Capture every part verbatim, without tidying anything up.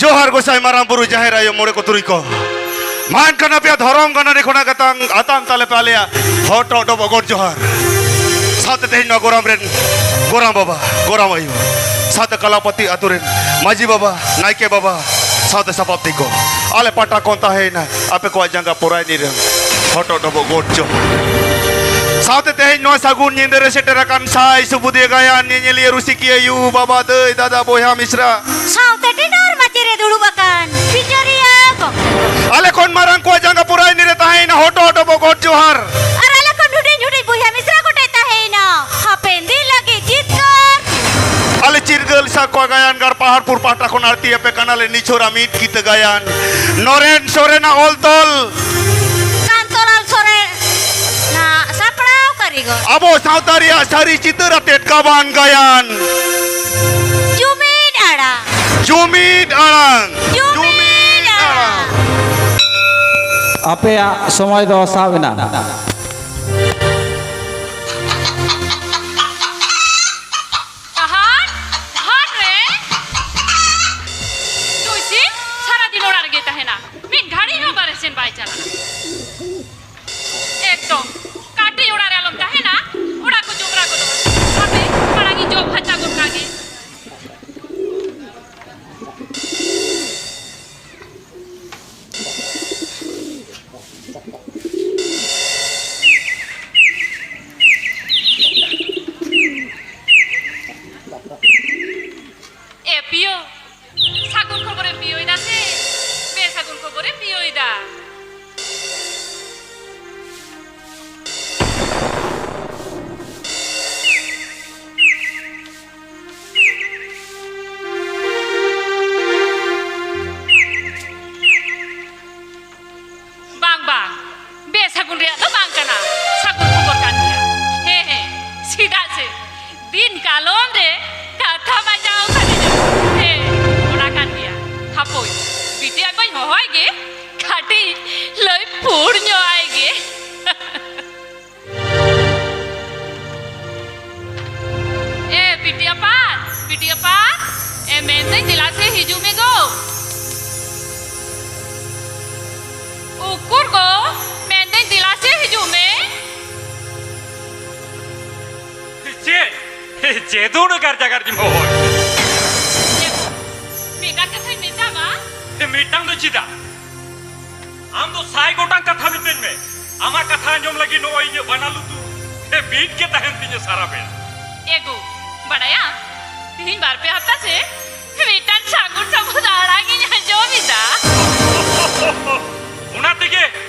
ᱡᱚᱦᱟᱨ ᱜᱚᱸᱥᱟᱭ ᱢᱟᱨᱟᱝ ᱵᱩᱨᱩ ᱡᱟᱦᱮᱨ ᱟᱭᱳ ᱢᱚᱬᱮ ᱠᱚ ᱛᱩᱨᱩᱭ ᱠᱚ᱾ ᱢᱟᱱ ᱠᱟᱱᱟ ᱯᱮᱭᱟ ᱫᱷᱚᱨᱚᱢ ᱜᱟᱱᱟᱨᱤ ᱠᱷᱚᱱᱟᱜ ᱜᱟᱛᱟᱝ ᱟᱛᱟᱝ ᱛᱟᱞᱮ ᱯᱮ ᱟᱞᱮᱭᱟᱜ ᱦᱚᱴᱚᱜ ᱰᱚᱵᱚᱜ ᱜᱚᱰ ᱡᱚᱦᱟᱨ᱾ ᱥᱟᱶᱛᱮ ᱛᱮᱦᱮᱧ ᱱᱚᱣᱟ ᱜᱚᱨᱟᱢ ᱨᱮᱱ ᱜᱚᱨᱟᱢ ᱵᱟᱵᱟ, ᱜᱚᱨᱟᱢ ᱟᱭᱳ, ᱥᱟᱶᱛᱮ ᱠᱟᱞᱟᱯᱟᱛᱤ ᱟᱛᱳ ᱨᱮᱱ ᱢᱟᱹᱡᱷᱤ ᱵᱟᱵᱟ, ᱱᱟᱭᱠᱮ ᱵᱟᱵᱟ, ᱥᱟᱶᱛᱮ ᱥᱟᱯᱟᱵ ᱛᱤᱠᱚ, ᱟᱞᱮ ᱯᱟᱦᱴᱟ ᱠᱷᱚᱱ ᱛᱟᱦᱮᱸᱭᱮᱱᱟ ᱟᱯᱮ ᱠᱚᱣᱟᱜ ᱡᱟᱸᱜᱟ ᱯᱚᱨᱟᱭᱱᱤ ᱨᱮ ᱦᱚᱴᱚᱜ ᱰᱚᱵᱚᱜ ᱜᱚᱰ ᱡᱚᱦᱟᱨ᱾ ᱥᱟᱶᱛᱮ ᱛᱮᱦᱮᱧ ᱱᱚᱣᱟ ᱥᱟᱹᱜᱩᱱ ᱧᱤᱫᱟᱹ ᱨᱮ ᱥᱮᱴᱮᱨ ᱟᱠᱟᱱ ᱥᱟᱭ ᱥᱩᱵᱩᱫᱤᱭᱟᱹ ᱜᱟᱭᱟᱱ ᱧᱮᱧᱮᱞᱤᱭᱟᱹ ᱨᱩᱥᱤᱠᱤᱭᱟᱹ ᱭᱩ ᱵᱟᱵᱟ ᱫᱟᱹᱭ ᱫᱟᱫᱟ ᱵᱚᱭᱦᱟ ᱢᱤᱥᱨᱟ, ᱥᱟᱶᱛᱮ ᱴᱤᱰᱟᱨ ᱢᱟᱹᱪᱤ ᱨᱮ ᱫᱩᱲᱩᱵ ᱟᱠᱟᱱ ᱵᱤᱪᱟᱹᱨᱤᱭᱟᱹ ᱜᱚᱢᱠᱮ ᱠᱚ᱾ ᱟᱞᱮ ᱠᱷᱚᱱ ᱢᱟᱨᱟᱝ ᱠᱚᱣᱟᱜ ᱡᱟᱸᱜᱟ ᱯᱚᱨᱟᱭᱱᱤ ᱨᱮ ᱛᱟᱦᱮᱸᱭᱮᱱᱟ ᱦᱚᱴᱚᱜ ᱰᱚᱵᱚᱜ ᱜᱚᱰ ᱡᱚᱦᱟᱨ᱾ ᱟᱨ ᱟᱞᱮ ᱠᱷᱚᱱ ᱦᱩᱰᱤᱧ ᱦᱩᱰᱤᱧ ᱵᱚᱭᱦᱟ ᱢᱤᱥᱨᱟ ᱠᱚᱴᱷᱮᱱ ᱛᱟᱦᱮᱸᱭᱮᱱᱟ ᱦᱟᱯᱮᱱ ᱫᱤᱱ ᱞᱟᱹᱜᱤᱫ ᱡᱤᱛᱠᱟᱹᱨ᱾ ᱟᱞᱮ ᱪᱤᱨᱜᱟᱹᱞ ᱥᱟᱠᱣᱟ ᱜᱟᱭᱟᱱ ᱜᱟᱲ ᱯᱟᱦᱟᱲᱯᱩᱨ ᱯᱟᱦᱴᱟ ᱠᱷᱚᱱ ᱟᱨᱛᱤ ᱟᱯᱮ ᱠᱟᱱᱟᱞᱮ ᱱᱤᱪᱷᱚᱨᱟ ᱢᱤᱫ ᱠᱤᱛᱟᱹ ᱜᱟᱭᱟᱱ᱾ ᱱᱚᱨᱮᱱ ᱥᱚᱨᱮᱱᱟᱜ ᱚᱞ ᱛᱚᱞ᱾ ᱠᱟᱱᱛᱚᱞᱟᱞ ᱥᱚᱨᱮᱱ ᱱᱟᱜ ᱥᱟᱯᱲᱟᱣ ᱠᱟᱹᱨᱤᱜᱚᱞ᱾ ᱟᱵᱚ ᱥᱟᱶᱛᱟ ᱨᱮᱭᱟᱜ ᱥᱟᱹᱨᱤ ᱪᱤᱛᱟᱹᱨ ᱟᱛᱮᱫ ᱜᱟᱵᱟᱱ ᱜᱟᱭᱟᱱ᱾ ᱡᱩᱢᱤᱫ ᱟᱲᱟᱝ᱾ ᱡᱩᱢᱤᱫ ᱟᱲᱟᱝ᱾ ᱡᱩᱢᱤᱫ ᱟᱲᱟᱝ᱾ ᱟᱯᱮᱭᱟᱜ ᱥᱚᱢᱚᱭ ᱫᱚ ᱥᱟᱵ ᱮᱱᱟ᱾ ᱟᱦᱟᱨ, ᱟᱦᱟᱨ ᱨᱮ ᱱᱩᱭ ᱥᱤᱢ ᱥᱟᱨᱟ ᱫᱤᱱ ᱚᱲᱟᱜ ᱨᱮᱜᱮ ᱛᱟᱦᱮᱱᱟ, ᱢᱤᱫ ᱜᱷᱟᱹᱲᱤ ᱦᱚᱸ ᱵᱟᱨᱦᱮ ᱥᱮᱱ ᱵᱟᱭ ᱪᱟᱞᱟᱜᱼᱟ᱾ ᱮᱠᱫᱚᱢ ᱠᱟᱹᱴᱤᱡ ᱚᱲᱟᱜ ᱨᱮ ᱟᱞᱚᱢ ᱛᱟᱦᱮᱱᱟ, ᱚᱲᱟᱜ ᱠᱚ ᱡᱚᱵᱽᱨᱟ ᱜᱚᱫᱚᱜᱼᱟ᱾ ᱦᱟᱯᱮ ᱢᱟᱲᱟᱝ ᱤᱧ ᱡᱚᱜ ᱯᱷᱟᱨᱪᱟ ᱜᱚᱫ ᱠᱟᱜ ᱜᱮ᱾ ᱮ ᱯᱤᱭᱳ, ᱥᱟᱹᱜᱩᱱ ᱠᱷᱚᱵᱚᱨᱮᱢ ᱯᱤᱭᱳᱭᱮᱫᱟ ᱥᱮ ᱵᱮᱥᱟᱹᱜᱩᱱ ᱠᱷᱚᱵᱚᱨᱮᱢ ᱯᱤᱭᱳᱭᱮᱫᱟ? ᱵᱟᱝ, ᱵᱟᱝ, ᱵᱮᱥᱟᱹᱜᱩᱱ ᱨᱮᱭᱟᱜ ᱫᱚ ᱵᱟᱝ ᱠᱟᱱᱟ, ᱥᱟᱹᱜᱩᱱ ᱠᱷᱚᱵᱚᱨ ᱠᱟᱱ ᱜᱮᱭᱟ᱾ ᱦᱮᱸ, ᱦᱮᱸ, ᱪᱮᱫᱟᱜ ᱥᱮ ᱫᱤᱱ ᱠᱟᱞᱚᱢ ᱨᱮ ᱠᱟᱛᱷᱟ ᱵᱟᱡᱟᱣ ᱠᱟᱫᱤᱧᱟ᱾ ᱦᱮᱸ, ᱚᱱᱟ ᱠᱟᱱ ᱜᱮᱭᱟ᱾ ᱦᱟᱯᱳᱭ, ᱵᱤᱴᱤ ᱟᱡ ᱵᱟᱹᱧ ᱦᱚᱦᱚᱭ ᱜᱮ, ᱠᱟᱹᱴᱤᱡ ᱞᱟᱹᱭ ᱯᱷᱩᱲ ᱧᱚᱜ ᱟᱭ ᱜᱮ᱾ ᱮ, ᱵᱤᱴᱤ ᱟᱯᱟᱛ, ᱵᱤᱴᱤ ᱟᱯᱟᱛ, ᱮ, ᱢᱮᱱᱫᱟᱹᱧ ᱫᱮᱞᱟ ᱥᱮ ᱦᱤᱡᱩᱜ ᱢᱮ ᱜᱚ᱾ ᱩᱠᱩᱨ ᱜᱚ, ᱢᱮᱱᱫᱟᱹᱧ ᱫᱮᱞᱟ ᱥᱮ ᱦᱤᱡᱩᱜ ᱢᱮ᱾ ᱪᱮᱫ? ᱪᱮᱫ ᱩᱱᱟᱹᱜ ᱜᱟᱨᱡᱟ ᱜᱟᱨᱡᱤᱢ ᱦᱚᱦᱚᱭ? ᱪᱮᱫ? ᱢᱤᱫᱴᱟᱝ ᱠᱟᱛᱷᱟᱧ ᱢᱮᱛᱟᱢᱟ᱾ ᱢᱤᱫᱴᱟᱝ ᱫᱚ ᱪᱮᱫᱟᱜ? ᱟᱢ ᱫᱚ ᱥᱟᱭ ᱜᱚᱴᱟᱝ ᱠᱟᱛᱷᱟ ᱢᱤᱛᱟᱹᱧ ᱢᱮ, ᱟᱢᱟᱜ ᱠᱟᱛᱷᱟ ᱟᱸᱡᱚᱢ ᱞᱟᱹᱜᱤᱫ ᱱᱚᱜᱼᱚᱭ ᱤᱧᱟᱹᱜ ᱵᱟᱱᱟ ᱞᱩᱛᱩᱨ ᱮ ᱵᱤᱫ ᱜᱮ ᱛᱟᱦᱮᱱ ᱛᱤᱧᱟᱹ ᱥᱟᱨᱟ ᱵᱮᱲᱟ᱾ ᱮᱜᱳ, ᱵᱟᱲᱟᱭᱟᱢ, ᱛᱤᱦᱤᱧ ᱵᱟᱨ ᱯᱮ ᱦᱟᱯᱛᱟ ᱥᱮ ᱢᱤᱫᱴᱟᱝ ᱥᱟᱹᱜᱩᱱ ᱥᱟᱹᱵᱩᱫ ᱟᱲᱟᱝ ᱤᱧ ᱟᱸᱡᱚᱢ ᱮᱫᱟ᱾ ᱚᱱᱟ ᱛᱮᱜᱮ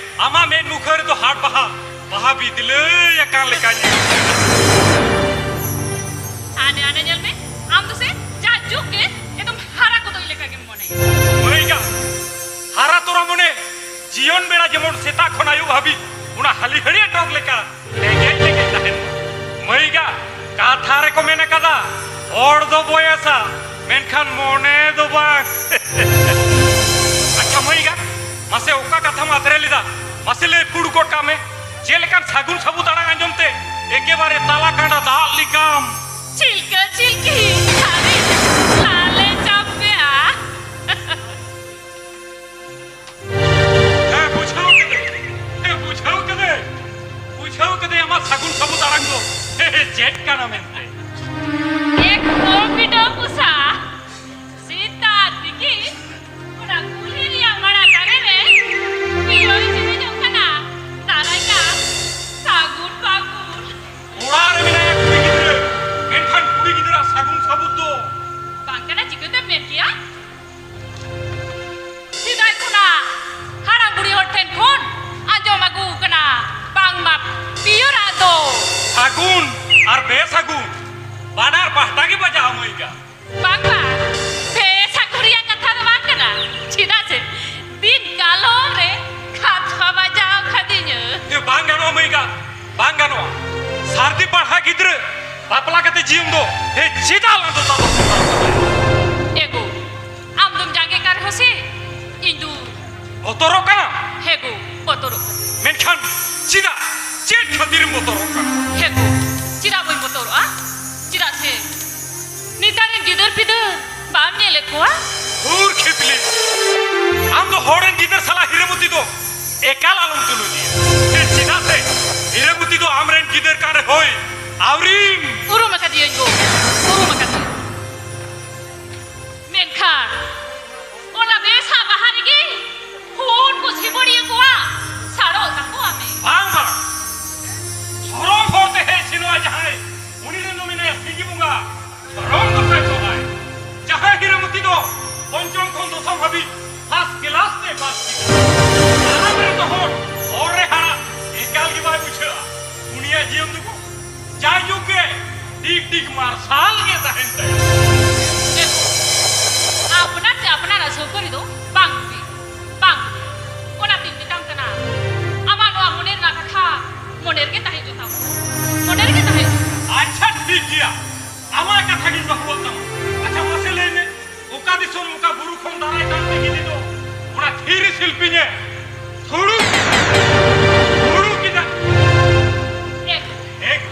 ᱟᱢᱟᱜ ᱢᱮᱫ ᱢᱩᱠᱷᱟᱹ ᱨᱮᱫᱚ ᱦᱟᱴ ᱵᱟᱦᱟ, ᱵᱟᱦᱟ ᱵᱤᱫᱞᱟᱹᱭ ᱟᱠᱟᱱ ᱞᱮᱠᱟᱧ ᱟᱹᱭᱠᱟᱹᱣ ᱮᱫᱟ᱾ ᱦᱟᱱᱮ, ᱦᱟᱱᱮ ᱧᱮᱞ ᱢᱮ, ᱟᱢ ᱫᱚ ᱥᱮ ᱡᱟ ᱡᱩᱜᱽ ᱜᱮ ᱮᱠᱫᱚᱢ ᱦᱟᱨᱟ ᱠᱚᱫᱚᱭ ᱞᱮᱠᱟ ᱜᱮᱢ ᱢᱚᱱᱮᱭᱟ᱾ ᱢᱟᱹᱭ ᱜᱟ, ᱦᱟᱨᱟ ᱛᱚᱨᱟ ᱢᱚᱱᱮ ᱡᱤᱭᱚᱱ ᱵᱮᱲᱟ ᱡᱮᱢᱚᱱ ᱥᱮᱛᱟᱜ ᱠᱷᱚᱱ ᱟᱹᱭᱩᱵ ᱦᱟᱹᱵᱤᱡ ᱚᱱᱟ ᱦᱟᱹᱞᱤ ᱦᱟᱹᱲᱭᱟᱹ ᱴᱚᱠ ᱞᱮᱠᱟ ᱞᱮᱜᱮᱡ ᱞᱮᱜᱮᱡ ᱛᱟᱦᱮᱱ ᱢᱟ᱾ ᱢᱟᱹᱭ ᱜᱟ, ᱠᱟᱛᱷᱟ ᱨᱮᱠᱚ ᱢᱮᱱ ᱟᱠᱟᱫᱟ, ᱦᱚᱲ ᱫᱚ ᱵᱚᱭᱮᱥᱟ, ᱢᱮᱱᱠᱷᱟᱱ ᱢᱚᱱᱮ ᱫᱚ ᱵᱟᱝ᱾ ᱟᱪᱪᱷᱟ ᱢᱟᱹᱭ ᱜᱟ, ᱢᱟᱥᱮ ᱚᱠᱟ ᱠᱟᱛᱷᱟᱢ ᱟᱛᱨᱮ ᱞᱮᱫᱟ? ᱢᱟᱥᱮ ᱞᱟᱹᱭ ᱯᱷᱩᱲ ᱜᱚᱫ ᱠᱟᱜ ᱢᱮ᱾ ᱪᱮᱫ ᱞᱮᱠᱟᱱ ᱥᱟᱹᱜᱩᱱ ᱥᱟᱹᱵᱩᱫ ᱟᱲᱟᱝ ᱟᱸᱡᱚᱢ ᱛᱮ ᱮᱠᱮᱵᱟᱨᱮ ᱛᱟᱞᱟ ᱠᱟᱸᱰᱟ ᱫᱟᱜ ᱞᱮᱠᱟᱢ ᱪᱤᱞᱠᱟᱹ ᱪᱤᱞᱠᱤ ᱟᱨᱮ ᱞᱟᱞᱮ ᱪᱟᱯᱮᱜᱼᱟ᱾ ᱦᱮᱸ, ᱵᱩᱡᱷᱟᱹᱣ ᱠᱮᱫᱟᱹᱧ᱾ ᱦᱮᱸ, ᱵᱩᱡᱷᱟᱹᱣ ᱠᱮᱫᱟᱹᱧ᱾ ᱵᱩᱡᱷᱟᱹᱣ ᱠᱮᱫᱟᱹᱧ ᱟᱢᱟᱜ ᱥᱟᱹᱜᱩᱱ ᱥᱟᱹᱵᱩᱫ ᱟᱲᱟᱝ ᱫᱚ ᱪᱮᱫ ᱠᱟᱱᱟ ᱢᱮᱱᱛᱮ᱾ ᱮᱠᱫᱚᱢ ᱵᱤᱰᱟᱹᱣ ᱯᱚᱥᱟ᱾ ᱥᱮᱛᱟᱜ ᱛᱤᱠᱤᱱ ᱚᱱᱟ ᱠᱩᱞᱦᱤ ᱨᱮᱭᱟᱜ ᱢᱟᱲᱟᱝ ᱫᱟᱨᱮ ᱨᱮ ᱯᱤᱭᱳᱭ ᱪᱮᱨᱮᱧᱚᱜ ᱠᱟᱱᱟ᱾ ᱫᱟᱨᱟᱭ ᱠᱟᱱ ᱥᱟᱹᱜᱩᱱ ᱯᱷᱟᱹᱜᱩᱱ᱾ ᱚᱲᱟᱜ ᱨᱮ ᱢᱮᱱᱟᱭᱟ ᱠᱩᱲᱤ ᱜᱤᱫᱽᱨᱟᱹ, ᱢᱮᱱᱠᱷᱟᱱ ᱠᱩᱲᱤ ᱜᱤᱫᱽᱨᱟᱹ ᱥᱟᱹᱜᱩᱱ ᱥᱟᱹᱵᱩᱫ ᱫᱚ ᱵᱟᱝ ᱠᱟᱱᱟ᱾ ᱪᱤᱠᱟᱹᱛᱮᱢ ᱢᱮᱱ ᱠᱮᱭᱟ? ᱥᱮᱫᱟᱭ ᱠᱷᱚᱱᱟᱜ ᱦᱟᱲᱟᱢ ᱵᱩᱲᱦᱤ ᱦᱚᱲ ᱴᱷᱮᱱ ᱠᱷᱚᱱ ᱟᱸᱡᱚᱢ ᱟᱹᱜᱩ ᱟᱠᱟᱱᱟ, ᱵᱟᱝᱢᱟ ᱯᱤᱭᱳ ᱨᱟᱜ ᱫᱚ ᱥᱟᱹᱜᱩᱱ ᱟᱨ ᱵᱮᱥᱟᱹᱜᱩᱱ ᱵᱟᱱᱟᱨ ᱯᱟᱦᱴᱟ ᱜᱮ ᱵᱟᱡᱟᱣ ᱢᱟᱹᱭ ᱜᱟ᱾ ᱵᱟᱝ, ᱵᱟᱝ, ᱵᱮᱥᱟᱹᱜᱩᱱ ᱨᱮᱭᱟᱜ ᱠᱟᱛᱷᱟ ᱫᱚ ᱵᱟᱝ ᱠᱟᱱᱟ᱾ ᱪᱮᱫᱟᱜ ᱥᱮ ᱫᱤᱱ ᱠᱟᱞᱚᱢ ᱨᱮ ᱠᱟᱛᱷᱟ ᱵᱟᱡᱟᱣ ᱠᱟᱫᱤᱧᱟᱹ᱾ ᱮ, ᱵᱟᱝ ᱜᱟᱱᱚᱜᱼᱟ ᱢᱟᱹᱭ ᱜᱟ, ᱵᱟᱝ ᱜᱟᱱᱚᱜᱼᱟ᱾ ᱥᱟᱹᱨᱫᱤ ᱯᱟᱲᱦᱟ ᱜᱤᱫᱽᱨᱟᱹ ᱵᱟᱯᱞᱟ ᱠᱟᱛᱮ ᱡᱤᱭᱚᱱ ᱫᱚ, ᱮ, ᱪᱮᱫᱟᱜ ᱞᱟᱸᱫᱚ ᱛᱟᱵᱚ ᱥᱟᱱᱛᱟᱲ ᱠᱟᱱᱟ? ᱮᱜᱳ, ᱟᱢ ᱫᱚᱢ ᱡᱟᱸᱜᱮ ᱠᱟᱱ ᱨᱮᱦᱚᱸ ᱥᱮ, ᱤᱧ ᱫᱚ ᱵᱚᱛᱚᱨᱚᱜ ᱠᱟᱱᱟ? ᱦᱮᱸ ᱜᱳ, ᱵᱚᱛᱚᱨᱚᱜ ᱠᱟᱱᱟ᱾ ᱢᱮᱱᱠᱷᱟᱱ ᱪᱮᱫᱟᱜ? ᱪᱮᱫ ᱠᱷᱟᱹᱛᱤᱨᱮᱢ ᱵᱚᱛᱚᱨᱚᱜ ᱠᱟᱱᱟ? ᱦᱮᱸ ᱜᱳ, ᱪᱮᱫᱟᱜ ᱵᱟᱹᱧ ᱵᱚᱛᱚᱨᱚᱜᱼᱟ? ᱪᱮᱫᱟᱜ ᱥᱮ ᱱᱮᱛᱟᱨ ᱨᱮᱱ ᱜᱤᱫᱟᱹᱨ ᱯᱤᱫᱟᱹᱨ ᱵᱟᱢ ᱧᱮᱞᱮᱫ ᱠᱚᱣᱟ? ᱦᱩᱨ ᱠᱷᱤᱯᱞᱤ! ᱟᱢ ᱫᱚ ᱦᱚᱲ ᱨᱮᱱ ᱜᱤᱫᱟᱹᱨ ᱥᱟᱞᱟᱜ ᱦᱤᱨᱟᱹᱢᱚᱛᱤ ᱫᱚ ᱮᱠᱟᱞ ᱟᱞᱚᱢ ᱛᱩᱞᱩᱡᱮᱭᱟ᱾ ᱪᱮᱫᱟᱜ ᱥᱮ ᱦᱤᱨᱟᱹᱢᱩᱛᱤ ᱫᱚ ᱟᱢᱨᱮᱱ ᱜᱤᱫᱟᱹᱨ ᱠᱟᱱ ᱨᱮᱦᱚᱸᱭ ᱟᱹᱣᱨᱤᱢ ᱩᱨᱩᱢ ᱟᱠᱟᱫᱮᱭᱟᱹᱧ ᱜᱳ, ᱩᱨᱩᱢ ᱟᱠᱟᱫᱮᱭᱟᱹᱧ᱾ ᱢᱮᱱᱠᱷᱟᱱ ᱚᱱᱟ ᱵᱮᱥᱟᱜ ᱵᱟᱦᱟ ᱨᱮᱜᱮ ᱦᱩᱲ ᱠᱚ ᱥᱤᱵᱚᱲᱤᱭᱟᱹ ᱠᱚᱣᱟ ᱥᱟᱲᱚᱜ ᱛᱟᱠᱚᱣᱟ ᱢᱮ᱾ ᱵᱟᱝ, ᱵᱟᱝ᱾ ᱫᱷᱚᱨᱚᱢ ᱦᱚᱨ ᱛᱮ ᱦᱮᱡ ᱥᱮᱱᱚᱜᱼᱟ ᱡᱟᱦᱟᱸᱭ, ᱩᱱᱤ ᱨᱮᱱ ᱫᱚ ᱢᱮᱱᱟᱭᱟ ᱥᱤᱸᱜᱤ ᱵᱚᱸᱜᱟ᱾ ᱫᱷᱚᱨᱚᱢ ᱫᱚ ᱥᱟᱭ ᱥᱚᱦᱟᱭ᱾ ᱡᱟᱦᱟᱸᱭ ᱦᱤᱨᱟᱹᱢᱩᱛᱤ ᱫᱚ ᱯᱚᱧᱪᱚᱢ ᱠᱷᱚᱱ ᱫᱚᱥᱚᱢ ᱦᱟᱹᱵᱤᱡ first class ᱛᱮ ᱯᱟᱥ ᱠᱮᱫᱟ᱾ ᱟᱨ ᱟᱵᱚᱨᱮᱱ ᱫᱚ ᱦᱚᱲ, ᱦᱚᱨ ᱨᱮ ᱦᱟᱨᱟ ᱮᱠᱟᱞ ᱜᱮ ᱵᱟᱭ ᱵᱩᱡᱷᱟᱹᱜᱼᱟ᱾ ᱩᱱᱤᱭᱟᱜ ᱡᱤᱭᱚᱱ ᱫᱚ ᱡᱟᱭᱡᱩᱜᱽ ᱜᱮ ᱰᱤᱜᱽ ᱰᱤᱜᱽ ᱢᱟᱨᱥᱟᱞ ᱜᱮ ᱛᱟᱦᱮᱱ ᱛᱟᱭᱟ᱾ ᱟᱯᱱᱟᱨ ᱛᱮ ᱟᱯᱱᱟᱨᱟᱜ ᱥᱟᱹᱣᱠᱟᱹᱨᱤ ᱫᱚ ᱵᱟᱝ ᱵᱩᱜᱤ, ᱵᱟᱝ ᱵᱩᱜᱤ᱾ ᱚᱱᱟᱛᱤᱧ ᱢᱮᱛᱟᱢ ᱠᱟᱱᱟ, ᱟᱢᱟᱜ ᱱᱚᱣᱟ ᱢᱚᱱᱮ ᱨᱮᱱᱟᱜ ᱠᱟᱛᱷᱟ ᱢᱚᱱᱮ ᱨᱮᱜᱮ ᱛᱟᱦᱮᱸ ᱦᱚᱪᱚ ᱛᱟᱢ, ᱢᱚᱱᱮ ᱨᱮᱜᱮ ᱛᱟᱦᱮᱸ ᱦᱚᱪᱚ ᱛᱟᱢ᱾ ᱟᱪᱪᱷᱟ, ᱴᱷᱤᱠ ᱜᱮᱭᱟ, ᱟᱢᱟᱜ ᱠᱟᱛᱷᱟ ᱜᱤᱧ ᱵᱟᱹᱦᱩᱣᱟᱜ ᱛᱟᱢᱟ᱾ ᱟᱪᱪᱷᱟ, ᱢᱟᱥᱮ ᱞᱟᱹᱭ ᱢᱮ, ᱚᱠᱟ ᱫᱤᱥᱚᱢ, ᱚᱠᱟ ᱵᱩᱨᱩ ᱠᱷᱚᱱ ᱫᱟᱨᱟᱭ ᱠᱟᱱ ᱛᱮ ᱜᱤᱫᱤ ᱫᱚ ᱚᱱᱟ ᱛᱷᱤᱨ ᱥᱤᱞᱯᱤᱧ ᱮ ᱦᱩᱲᱩ, ᱦᱩᱲᱩ ᱠᱮᱫᱟ? ᱮ ᱜᱳ᱾ ᱮ ᱜᱳ᱾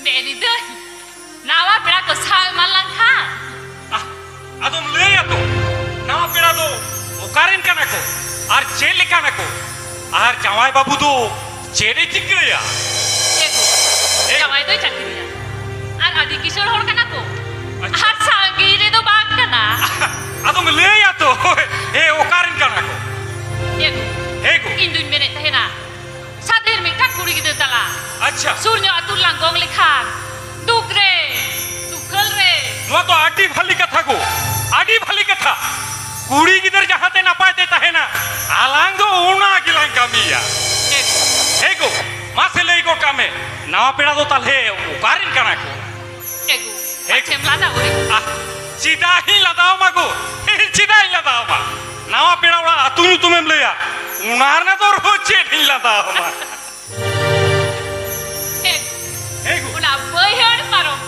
ᱢᱮᱱᱤᱫᱟᱹᱧ, ᱱᱟᱣᱟ ᱯᱮᱲᱟ ᱠᱚ ᱥᱟᱶ ᱮᱢᱟᱱ ᱞᱮᱱᱠᱷᱟᱱ? ᱟᱦ, ᱟᱫᱚᱢ ᱞᱟᱹᱭᱟ ᱛᱚ, ᱱᱟᱣᱟ ᱯᱮᱲᱟ ᱫᱚ ᱚᱠᱟᱨᱮᱱ ᱠᱟᱱᱟ ᱠᱚ ᱟᱨ ᱪᱮᱫ ᱞᱮᱠᱟᱱᱟ ᱠᱚ? ᱟᱨ ᱡᱟᱶᱟᱭ ᱵᱟᱹᱵᱩ ᱫᱚ ᱪᱮᱫ ᱮ ᱪᱤᱠᱟᱹᱭᱟ? ᱮ ᱜᱳ, ᱮ ᱡᱟᱶᱟᱭ ᱫᱚᱭ ᱪᱟᱹᱠᱨᱤᱭᱟ᱾ ᱟᱨ ᱟᱹᱰᱤ ᱠᱤᱥᱟᱹᱬ ᱦᱚᱲ ᱠᱟᱱᱟ ᱠᱚ᱾ ᱟᱪᱪᱷᱟ᱾ ᱟᱨ ᱥᱟᱸᱜᱮ ᱨᱮᱫᱚ ᱵᱟᱝ ᱠᱟᱱᱟ᱾ ᱟᱫᱚᱢ ᱞᱟᱹᱭᱟ ᱛᱚ, ᱮ, ᱚᱠᱟᱨᱮᱱ ᱠᱟᱱᱟ ᱠᱚ? ᱮ ᱜᱳ, ᱮ ᱜᱳ᱾ ᱤᱧ ᱫᱩᱧ ᱢᱮᱱᱮᱫ ᱛᱟᱦᱮᱱᱟ, ᱥᱟᱫᱷᱮᱨ ᱢᱤᱫᱴᱟᱝ ᱠᱩᱲᱤ ᱜᱤᱫᱽᱨᱟᱹ ᱛᱟᱞᱟ᱾ ᱟᱪᱪᱷᱟ᱾ ᱥᱩᱨ ᱧᱚᱜ ᱟᱹᱛᱩ ᱨᱮᱞᱟᱝ ᱜᱚᱝ ᱞᱮᱠᱷᱟᱱ ᱫᱩᱠ ᱨᱮ ᱫᱩᱠᱷᱟᱹᱞ ᱨᱮ᱾ ᱱᱚᱣᱟ ᱫᱚ ᱟᱹᱰᱤ ᱵᱷᱟᱞᱤ ᱠᱟᱛᱷᱟ ᱜᱳ, ᱟᱹᱰᱤ ᱵᱷᱟᱞᱤ ᱠᱟᱛᱷᱟ᱾ ᱠᱩᱲᱤ ᱜᱤᱫᱟᱹᱨ ᱡᱟᱦᱟᱸ ᱛᱮ ᱱᱟᱯᱟᱭ ᱛᱮ ᱛᱟᱦᱮᱱᱟ, ᱟᱞᱟᱝ ᱫᱚ ᱚᱱᱟ ᱜᱮᱞᱟᱝ ᱠᱟᱹᱢᱤᱭᱟ᱾ ᱮ ᱜᱳ᱾ ᱮ ᱜᱳ, ᱢᱟᱥᱮ ᱞᱟᱹᱭ ᱜᱚᱫ ᱠᱟᱜ ᱢᱮ, ᱱᱟᱣᱟ ᱯᱮᱲᱟ ᱫᱚ ᱛᱟᱞᱦᱮ ᱚᱠᱟᱨᱮᱱ ᱠᱟᱱᱟ ᱠᱚ? ᱮ ᱜᱳ, ᱮ ᱜᱳ᱾ ᱟᱪᱪᱷᱟᱢ ᱞᱟᱸᱫᱟ ᱳᱭ? ᱟᱦ, ᱪᱮᱫᱟᱜ ᱤᱧ ᱞᱟᱸᱫᱟᱣᱟᱢᱟ ᱜᱳ? ᱪᱮᱫᱟᱜ ᱤᱧ ᱞᱟᱸᱫᱟᱣᱟᱢᱟ? ᱱᱟᱣᱟ ᱯᱮᱲᱟ ᱚᱲᱟᱜ ᱟᱹᱛᱩ ᱧᱩᱛᱩᱢᱮᱢ ᱞᱟᱹᱭᱟ, ᱚᱱᱟ ᱨᱮᱱᱟᱜ ᱫᱚ ᱟᱨᱦᱚᱸ ᱪᱮᱫ ᱤᱧ ᱞᱟᱸᱫᱟᱣᱟᱢᱟ? ᱮ ᱜᱳ᱾ ᱮ ᱜᱳ᱾ ᱚᱱᱟ ᱵᱟᱹᱭᱦᱟᱹᱲ ᱯᱟᱨᱚᱢ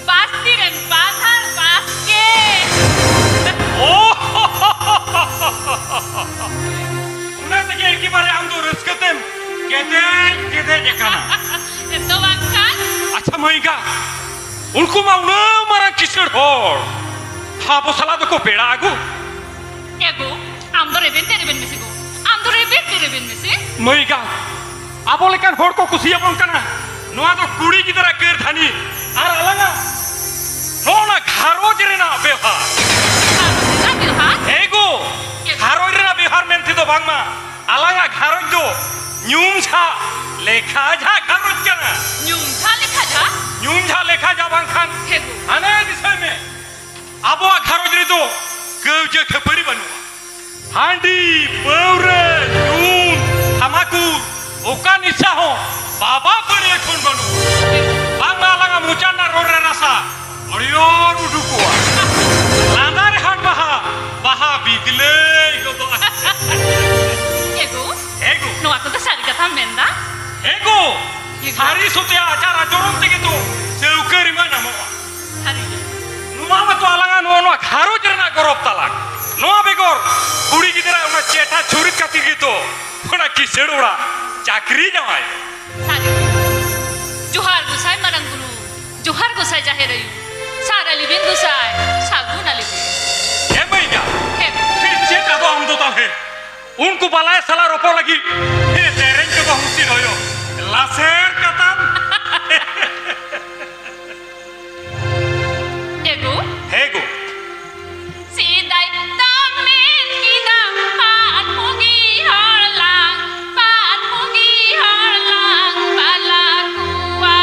ᱵᱟᱥᱛᱤ ᱨᱮᱱ ᱵᱟᱫᱷᱟᱨ ᱵᱟᱥᱠᱮ᱾ ᱳ! ᱚᱱᱟ ᱛᱮᱜᱮ ᱮᱠᱮᱵᱟᱨᱮ ᱟᱢ ᱫᱚ ᱨᱟᱹᱥᱠᱟᱹ ᱛᱮᱢ ᱠᱮᱫᱮᱡ ᱠᱮᱫᱮᱡ ᱟᱠᱟᱱᱟ᱾ ᱮᱛᱚ ᱵᱟᱝᱠᱷᱟᱱ? ᱟᱪᱪᱷᱟ ᱢᱟᱹᱭᱜᱟ, ᱩᱱᱠᱩ ᱢᱟ ᱩᱱᱟᱹᱜ ᱢᱟᱨᱟᱝ ᱠᱤᱥᱟᱹᱬ ᱦᱚᱲ, ᱟᱵᱚ ᱥᱟᱞᱟᱜ ᱫᱚᱠᱚ ᱯᱮᱲᱟ ᱟᱹᱜᱩ? ᱮ ᱜᱳ, ᱟᱢ ᱫᱚ ᱨᱮᱵᱮᱱ ᱛᱮ ᱨᱮᱵᱮᱱ ᱢᱮᱥᱮ ᱜᱳ, ᱟᱢ ᱫᱚ ᱨᱮᱵᱮᱱ ᱛᱮ ᱨᱮᱵᱮᱱ ᱢᱮᱥᱮ᱾ ᱢᱟᱹᱭ ᱜᱟ, ᱟᱵᱚ ᱞᱮᱠᱟᱱ ᱦᱚᱲ ᱠᱚ ᱠᱩᱥᱤᱭᱟᱵᱚᱱ ᱠᱟᱱᱟ᱾ ᱱᱚᱣᱟ ᱫᱚ ᱠᱩᱲᱤ ᱜᱤᱫᱽᱨᱟᱹ ᱠᱟᱹᱨᱫᱷᱟᱹᱱᱤ᱾ ᱟᱨ ᱟᱞᱟᱝᱟᱜ ᱱᱚᱜᱼᱚ ᱱᱟ ᱜᱷᱟᱨᱚᱸᱡᱽ ᱨᱮᱱᱟᱜ ᱵᱮᱣᱦᱟᱨ᱾ ᱜᱷᱟᱨᱚᱸᱡᱽ ᱨᱮᱱᱟᱜ ᱵᱮᱣᱦᱟᱨ? ᱦᱮᱸ ᱜᱳ, ᱜᱷᱟᱨᱚᱸᱡᱽ ᱨᱮᱱᱟᱜ ᱵᱮᱣᱦᱟᱨ ᱢᱮᱱᱛᱮ ᱫᱚ ᱵᱟᱝᱢᱟ ᱟᱞᱟᱝᱟᱜ ᱜᱷᱟᱨᱚᱸᱡᱽ ᱫᱚ ᱧᱩᱢ ᱡᱷᱟᱜ ᱞᱮᱠᱷᱟ ᱡᱷᱟᱜ ᱜᱷᱟᱨᱚᱸᱡᱽ ᱠᱟᱱᱟ᱾ ᱧᱩᱢ ᱡᱷᱟᱜ ᱞᱮᱠᱷᱟ ᱡᱷᱟᱜ? ᱧᱩᱢ ᱡᱷᱟᱜ ᱞᱮᱠᱷᱟ ᱡᱷᱟᱜ ᱵᱟᱝᱠᱷᱟᱱ ᱦᱮᱸ ᱜᱳ᱾ ᱦᱟᱱᱮ ᱫᱤᱥᱟᱹᱭ ᱢᱮ, ᱟᱵᱚᱣᱟᱜ ᱜᱷᱟᱨᱚᱸᱡᱽ ᱨᱮᱫᱚ ᱠᱟᱹᱣᱡᱟᱹ ᱠᱷᱟᱹᱯᱟᱹᱨᱤ ᱵᱟᱹᱱᱩᱜᱼᱟ᱾ ᱦᱟᱺᱰᱤ, ᱯᱟᱹᱣᱨᱟᱹ, ᱧᱩ, ᱛᱷᱟᱢᱟᱠᱩᱨ, ᱚᱠᱟ ᱱᱤᱥᱟ ᱦᱚᱸ ᱵᱟᱵᱟ ᱵᱟᱹᱲᱤᱭᱟᱹ ᱠᱷᱚᱱ ᱵᱟᱹᱱᱩᱜᱼᱟ᱾ ᱵᱟᱝᱢᱟ ᱟᱞᱟᱝᱟᱜ ᱢᱚᱪᱟ ᱨᱮᱱᱟᱜ ᱨᱚᱲ ᱨᱮ ᱨᱟᱥᱟ ᱦᱟᱹᱨᱭᱟᱹᱲ ᱩᱰᱩᱠᱚᱜᱼᱟ᱾ ᱞᱟᱸᱫᱟ ᱨᱮ ᱦᱟᱴ ᱵᱟᱦᱟ, ᱵᱟᱦᱟ ᱵᱤᱫᱞᱟᱹᱭ ᱜᱚᱫᱚᱜᱼᱟ᱾ ᱮ ᱜᱳ, ᱮ ᱜᱳ᱾ ᱱᱚᱣᱟ ᱠᱚᱫᱚ ᱥᱟᱹᱨᱤ ᱠᱟᱛᱷᱟᱢ ᱢᱮᱱᱫᱟ? ᱮ ᱜᱳ, ᱮ ᱜᱳ᱾ ᱥᱟᱹᱨᱤ ᱥᱚᱛᱮ ᱟᱪᱟᱨ ᱟᱪᱚᱨᱚᱱ ᱛᱮᱜᱮ ᱛᱚ ᱥᱟᱹᱣᱠᱟᱹᱨᱤ ᱢᱟ ᱧᱟᱢᱚᱜᱼᱟ᱾ ᱥᱟᱹᱨᱤ ᱜᱮ᱾ ᱱᱚᱣᱟ ᱢᱟᱛᱚ ᱟᱞᱟᱝᱟᱜ ᱱᱚᱣᱟ, ᱱᱚᱣᱟ ᱜᱷᱟᱨᱚᱸᱡᱽ ᱨᱮᱱᱟᱜ ᱜᱚᱨᱚᱵᱽ ᱛᱟᱞᱟᱝ᱾ ᱱᱚᱣᱟ ᱵᱮᱜᱚᱨ ᱠᱩᱲᱤ ᱜᱤᱫᱽᱨᱟᱹ ᱚᱱᱟ ᱪᱮᱴᱷᱟ ᱪᱷᱩᱨᱤ ᱠᱷᱟᱹᱛᱤᱨ ᱜᱮᱛᱚ ᱚᱱᱟ ᱠᱤᱥᱟᱹᱬ ᱚᱲᱟᱜ ᱪᱟᱹᱠᱨᱤ ᱡᱟᱶᱟᱭ᱾ ᱥᱟᱹᱨᱤ ᱜᱮ᱾ ᱡᱚᱦᱟᱨ ᱜᱚᱸᱥᱟᱭ ᱢᱟᱨᱟᱝ ᱵᱩᱨᱩ, ᱡᱚᱦᱟᱨ ᱜᱚᱸᱥᱟᱭ ᱡᱟᱦᱮᱨ ᱟᱭᱳ, ᱥᱟᱨ ᱟᱞᱤᱵᱤᱱ ᱜᱚᱸᱥᱟᱭ, ᱥᱟᱹᱜᱩᱱ ᱟᱞᱤᱵᱤᱱ᱾ ᱦᱮᱸ ᱢᱟᱹᱭ ᱜᱟ᱾ ᱦᱮᱸ᱾ ᱦᱮᱸ, ᱪᱮᱫ ᱟᱫᱚ ᱟᱢ ᱫᱚ ᱛᱟᱦᱞᱮ? ᱩᱱᱠᱩ ᱵᱟᱞᱟᱭ ᱥᱟᱞᱟᱜ ᱨᱚᱯᱚᱲ ᱞᱟᱹᱜᱤᱫ ᱦᱮᱸ ᱥᱮᱨᱮᱧ ᱠᱚᱫᱚ ᱦᱩᱥᱤᱱ ᱦᱚᱭᱚ ᱞᱟᱥᱮᱨ ᱠᱟᱛᱟᱢ᱾ ᱮ ᱜᱳ᱾ ᱦᱮᱸ ᱜᱳ᱾ ᱥᱮᱫᱟᱭ ᱫᱚ ᱢᱮᱱ ᱠᱮᱫᱟ, ᱯᱟᱱ ᱯᱩᱸᱜᱤ ᱦᱚᱲ ᱞᱟᱝ, ᱯᱟᱱ ᱯᱩᱸᱜᱤ ᱦᱚᱲ ᱞᱟᱝ ᱵᱟᱞᱟ ᱠᱚᱣᱟ᱾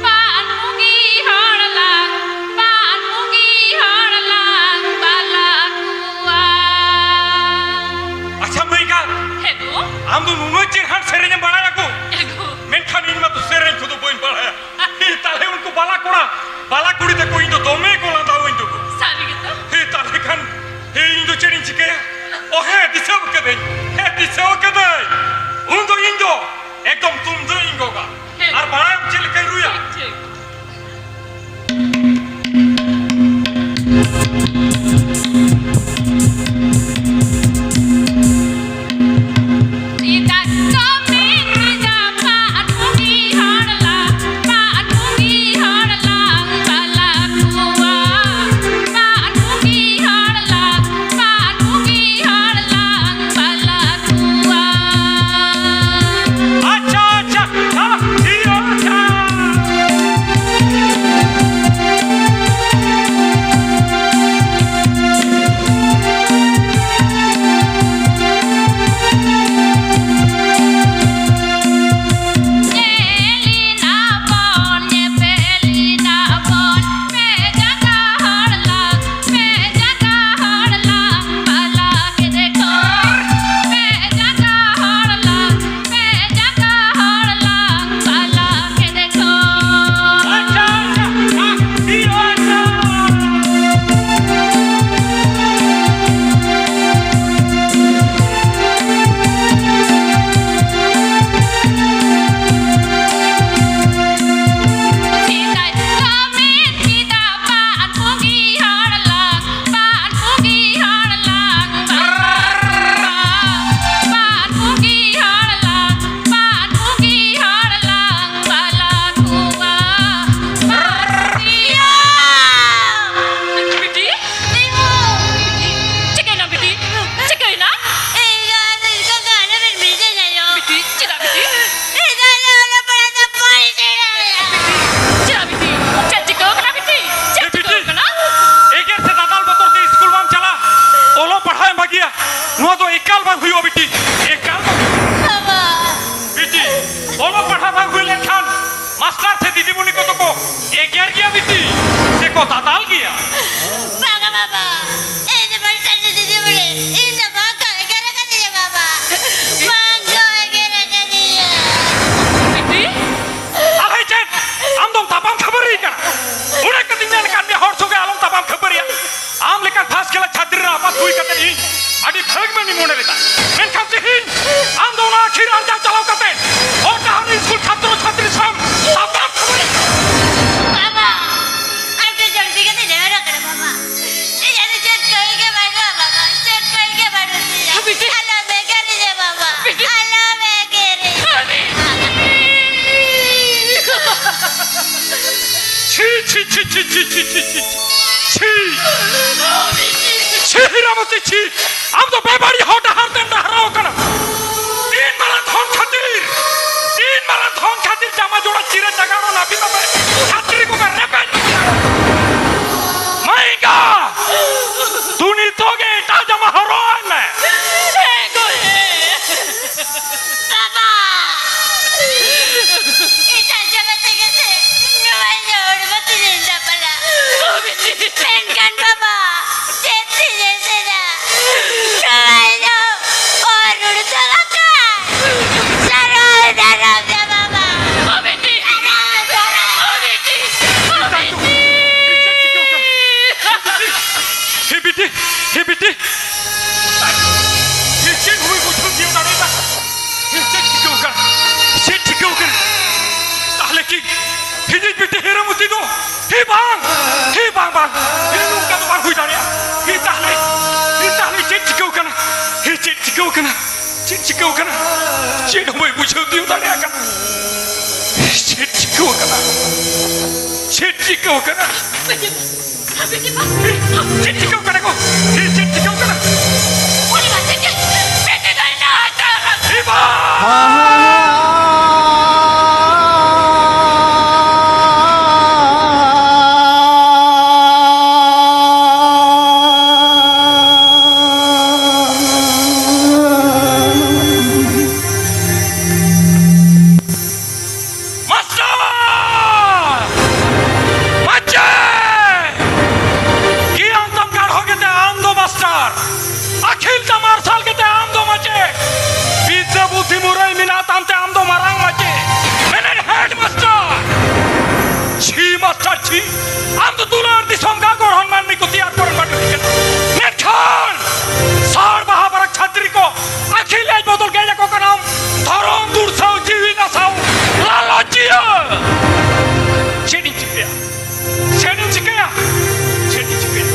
ᱯᱟᱱ ᱯᱩᱸᱜᱤ ᱦᱚᱲ ᱞᱟᱝ, ᱯᱟᱱ ᱯᱩᱸᱜᱤ ᱦᱚᱲ ᱞᱟᱝ ᱵᱟᱞᱟ ᱠᱚᱣᱟ᱾ ᱟᱪᱪᱷᱟ ᱢᱟᱹᱭ ᱜᱟ, ᱦᱮᱸ ᱜᱳ᱾ ᱟᱢ ᱫᱚ ᱱᱩᱱᱟᱹᱜ ᱪᱮᱦᱨᱟᱱ ᱥᱮᱨᱮᱧ ᱮᱢ ᱵᱟᱲᱟᱭᱟ ᱜᱳ, ᱦᱮᱸ ᱜᱳ᱾ ᱢᱮᱱᱠᱷᱟᱱ ᱤᱧ ᱢᱟᱛᱚ ᱥᱮᱨᱮᱧ ᱠᱚᱫᱚ ᱵᱟᱹᱧ ᱵᱟᱲᱟᱭᱟ᱾ ᱦᱮᱸ, ᱛᱟᱦᱞᱮ ᱩᱱᱠᱩ ᱵᱟᱞᱟ ᱠᱚᱲᱟ, ᱵᱟᱞᱟ ᱠᱩᱲᱤ ᱛᱟᱠᱚ ᱤᱧ ᱫᱚ ᱫᱚᱢᱮ ᱠᱚ ᱞᱟᱸᱫᱟᱣᱟᱹᱧ ᱫᱚᱠᱚ᱾ ᱥᱟᱹᱨᱤ ᱜᱮᱛᱚ? ᱦᱮᱸ, ᱛᱟᱦᱞᱮ ᱠᱷᱟᱱ, ᱦᱮᱸ, ᱤᱧ ᱫᱚ ᱪᱮᱫ ᱤᱧ ᱪᱤᱠᱟᱹᱭᱟ? ᱚ ᱦᱮᱸ, ᱫᱤᱥᱟᱹ ᱠᱟᱹᱫᱟᱹᱧ᱾ ᱦᱮᱸ, ᱫᱤᱥᱟᱹ ᱠᱟᱹᱫᱟᱹᱧ᱾ ᱩᱱ ᱫᱚ ᱤᱧ ᱫᱚ ᱮᱠᱫᱚᱢ ᱛᱩᱢᱫᱟᱹ ᱤᱧ ᱜᱚᱜᱟ᱾ ᱦᱮᱸ᱾ ᱟᱨ ᱵᱟᱲᱟᱭᱟᱢ ᱪᱮᱫ ᱞᱮᱠᱟᱧ ᱨᱩᱭᱟ? ᱴᱷᱤᱠ, ᱴᱷᱤᱠ᱾ ᱪᱮᱫᱟᱜ ᱪᱚ ᱢᱮᱱ ᱠᱮᱫᱟ ᱯᱟᱴ ᱯᱩᱸᱜᱤ ᱦᱚᱲ ᱞᱟᱝ, ᱯᱟᱴ ᱯᱩᱸᱜᱤ ᱦᱚᱲ ᱞᱟᱝ ᱵᱟᱞᱟ ᱮᱜᱮᱨ ᱜᱮᱭᱟ ᱵᱤᱴᱤ, ᱥᱮ ᱠᱚ ᱫᱟᱫᱟᱞ ᱜᱮᱭᱟ? ᱵᱟᱝᱟ ᱵᱟᱵᱟ, ᱤᱧ ᱫᱚ ᱢᱟᱥᱴᱟᱨ ᱫᱤᱫᱤ ᱵᱚᱞᱮ, ᱤᱧ ᱫᱚ ᱵᱟᱝ ᱠᱚ ᱮᱜᱮᱨ ᱟᱠᱟᱫᱤᱧᱟ ᱵᱟᱵᱟ, ᱵᱟᱝ ᱠᱚ ᱮᱜᱮᱨ ᱟᱠᱟᱫᱤᱧᱟ᱾ ᱵᱤᱴᱤ? ᱟᱞᱮ ᱪᱮᱫ ᱟᱢ ᱫᱚᱢ ᱛᱟᱯᱟᱢ ᱠᱷᱟᱹᱯᱟᱹᱨᱤ ᱠᱟᱱᱟ? ᱚᱸᱰᱮ ᱠᱟᱹᱴᱤᱡ ᱧᱮᱞ ᱟᱠᱟᱫ ᱢᱮᱭᱟ ᱦᱚᱲ ᱥᱚᱸᱜᱮ ᱟᱞᱚᱢ ᱛᱟᱯᱟᱢ ᱠᱷᱟᱹᱯᱟᱹᱨᱤᱭᱟ᱾ ᱟᱢ ᱞᱮᱠᱟᱱ first class ᱪᱷᱟᱛᱨᱤ ᱨᱮ ᱟᱯᱟᱛ ᱦᱩᱭ ᱠᱟᱛᱮ ᱤᱧ ᱟᱹᱰᱤ ᱵᱷᱟᱹᱜᱽ ᱢᱮᱱᱤᱧ ᱢᱚᱱᱮ ᱞᱮᱫᱟ, ᱢᱮᱱᱠᱷᱟᱱ ᱛᱮᱦᱮᱧ ᱟᱢ ᱫᱚ ᱚᱱᱟ ᱟᱹᱠᱷᱤᱨ ᱟᱨᱡᱟᱣ ᱪᱟᱞᱟᱣ ᱠᱟᱛᱮ ᱦᱚᱲ ᱰᱟᱦᱟᱨ ᱨᱮ ᱥᱠᱩᱞ ᱪᱷᱟᱛᱨᱚ ᱪᱷᱟᱛᱨᱤ ᱥᱟᱶ ᱛᱟᱯᱟᱢ ᱠᱷᱟᱹᱯᱟᱹᱨᱤ᱾ ᱵᱟᱵᱟ, ᱟᱢ ᱫᱚ ᱡᱚᱞᱫᱤ ᱠᱟᱛᱮ ᱡᱟᱶᱟᱭ ᱨᱚᱜ ᱠᱟᱱᱟ ᱵᱟᱵᱟ᱾ ᱤᱧᱟᱹᱜ ᱫᱚ ᱪᱮᱫ ᱠᱟᱹᱢᱤ ᱜᱮ ᱵᱟᱹᱱᱩᱜᱼᱟ ᱵᱟᱵᱟ, ᱪᱮᱫ ᱠᱟᱹᱢᱤ ᱜᱮ ᱵᱟᱹᱱᱩᱜ ᱛᱤᱧᱟ᱾ ᱵᱤᱴᱤ᱾ ᱟᱞᱚᱢ ᱮᱜᱮᱨᱤᱧᱟ ᱵᱟᱵᱟ, ᱵᱤᱴᱤ᱾ ᱟᱞᱚᱢ ᱮᱜᱮᱨᱤᱧᱟ᱾ ᱪᱷᱤ, ᱪᱷᱤ, ᱪᱷᱤ, ᱪᱷᱤ, ᱪᱷᱤ, ᱪᱷᱤ, ᱪᱷᱤ, ᱪᱷᱤ, ᱪᱷᱤ᱾ ᱪᱷᱤ᱾ ᱪᱷᱤ, ᱦᱤᱨᱟᱢᱚᱛᱤ, ᱪᱷᱤ᱾ ᱟᱢ ᱫᱚ ᱵᱮᱵᱟᱹᱲᱤᱡ ᱦᱚᱲ ᱰᱟᱦᱟᱨ ᱛᱮᱢ ᱰᱟᱦᱨᱟᱣ ᱠᱟᱱᱟ᱾ ᱛᱤᱱ ᱢᱟᱨᱟᱝ ᱫᱷᱚᱱ ᱠᱷᱟᱹᱛᱤᱨ, ᱛᱤᱱ ᱢᱟᱨᱟᱝ ᱫᱷᱚᱱ ᱠᱷᱟᱹᱛᱤᱨ ᱡᱟᱢᱟ ᱡᱚᱲᱟ ᱪᱤᱨᱟᱹ ᱪᱟᱜᱟᱲ ᱱᱟᱹᱯᱤᱛ ᱟᱯᱮ ᱪᱷᱟᱛᱨᱤ ᱠᱚᱯᱮ ᱨᱮᱯᱮᱡ ᱠᱟᱱᱟ᱾ ᱢᱟᱭᱜᱟ, ᱫᱩ ᱱᱤᱛᱚᱜ ᱜᱮ ᱮᱴᱟᱜ ᱡᱟᱢᱟ ᱦᱚᱨᱚᱜ ᱟᱭ ᱢᱮ᱾ ᱦᱮᱸ ᱜᱚ, ᱦᱮᱸ᱾ ᱵᱟᱵᱟ! ᱮᱴᱟᱜ ᱡᱟᱢᱟ ᱛᱮᱜᱮ ᱥᱮ ᱱᱚᱣᱟ ᱤᱧᱟᱹᱜ ᱦᱚᱲᱢᱚ ᱛᱤᱧ ᱫᱟᱯᱟᱞᱟ᱾ ᱢᱮᱱᱠᱷᱟᱱ ᱵᱟᱵᱟ, ᱪᱮᱫ ᱛᱤᱧ ᱮᱥᱮᱫᱟ? ᱱᱚᱣᱟ ᱤᱧᱟᱹᱜ ᱚᱨ ᱩᱰᱩᱠ ᱟᱠᱟᱱ᱾ ᱥᱟᱨᱟᱣ ᱫᱟᱨᱟᱢ ᱫᱟ ᱵᱟᱵᱟ᱾ ᱥᱟᱨᱟᱣ ᱫᱟᱨᱟᱢ᱾ ᱦᱮ ᱵᱤᱴᱤ, ᱦᱮ ᱵᱤᱴᱤ, ᱦᱮ ᱪᱮᱫ ᱦᱩᱭ ᱵᱩᱡᱷᱟᱹᱣ ᱛᱤᱭᱳᱜ ᱫᱟᱲᱮᱭᱟᱫᱟ? ᱦᱮ ᱪᱮᱫ ᱪᱤᱠᱟᱹᱣ ᱠᱟᱱᱟ? ᱪᱮᱫ ᱪᱤᱠᱟᱹᱣ ᱠᱟᱱᱟ? ᱛᱟᱦᱞᱮ ᱠᱤ ᱤᱧᱤᱡ ᱵᱤᱴᱤ ᱦᱤᱨᱟᱹᱢᱚᱛᱤ ᱫᱚ? ᱦᱮ ᱵᱟᱝ, ᱦᱮ ᱵᱟᱝ, ᱵᱟᱝ, ᱦᱮ ᱱᱚᱝᱠᱟ ᱫᱚ ᱵᱟᱝ ᱦᱩᱭ ᱫᱟᱲᱮᱭᱟᱜᱼᱟ᱾ ᱦᱮ ᱛᱟᱦᱞᱮ, ᱦᱮ ᱛᱟᱦᱞᱮ ᱪᱮᱫ ᱪᱤᱠᱟᱹᱣ ᱠᱟᱱᱟ? ᱦᱮ ᱪᱮᱫ ᱪᱤᱠᱟᱹᱣ ᱠᱟᱱᱟ? ᱪᱮᱫ ᱪᱤᱠᱟᱹᱣ ᱠᱟᱱᱟ? ᱪᱮᱫ ᱦᱚᱸ ᱵᱟᱹᱧ ᱵᱩᱡᱷᱟᱹᱣ ᱛᱤᱭᱳᱜ ᱫᱟᱲᱮᱭᱟᱜ ᱠᱟᱱᱟ᱾ ᱪᱮᱫ ᱪᱤᱠᱟᱹᱣ ᱠᱟᱱᱟ? ᱪᱮᱫ ᱪᱤᱠᱟᱹᱣ ᱠᱟᱱᱟ? ᱪᱮᱫ ᱪᱤᱠᱟᱹᱣ ᱠᱟᱱᱟ ᱜᱚ? ᱪᱮᱫ ᱪᱤᱠᱟᱹᱣ ᱠᱟᱱᱟ? ᱩᱱᱤ ᱢᱟ ᱪᱮᱫ ᱪᱚ ᱯᱮᱴᱮ ᱫᱚᱭ ᱱᱟ ᱦᱟᱛᱟᱣ ᱮ ᱵᱟ! ᱢᱟᱥᱴᱟᱨ! ᱟᱢ ᱫᱚ ᱫᱩᱞᱟᱹᱲ ᱫᱤᱥᱚᱢ ᱜᱟᱜᱚᱲ ᱦᱚᱱ ᱢᱟᱹᱱᱢᱤ ᱠᱚ ᱛᱮᱭᱟᱨ ᱠᱚᱨᱮᱱ ᱢᱟᱹᱱᱢᱤ ᱠᱟᱱᱟ᱾ ᱢᱮᱱᱠᱷᱟᱱ ᱥᱟᱨ ᱵᱟᱦᱟ ᱵᱟᱨᱟᱠ ᱪᱷᱟᱛᱨᱤ ᱠᱚ ᱟᱹᱠᱷᱤᱞ ᱮᱡ ᱵᱚᱫᱚᱞ ᱜᱮᱡ ᱟᱠᱚ ᱠᱟᱱᱟᱢ᱾ ᱫᱷᱚᱨᱚᱢ ᱫᱩᱨᱥᱟᱣ ᱡᱤᱣᱤ ᱱᱟᱥᱟᱣ ᱞᱟᱞᱚᱪᱤᱭᱟᱹ᱾ ᱪᱮᱫ ᱤᱧ ᱪᱤᱠᱟᱹᱭᱟ? ᱪᱮᱫ ᱤᱧ ᱪᱤᱠᱟᱹᱭᱟ? ᱪᱮᱫ ᱤᱧ ᱪᱤᱠᱟᱹᱭᱟ?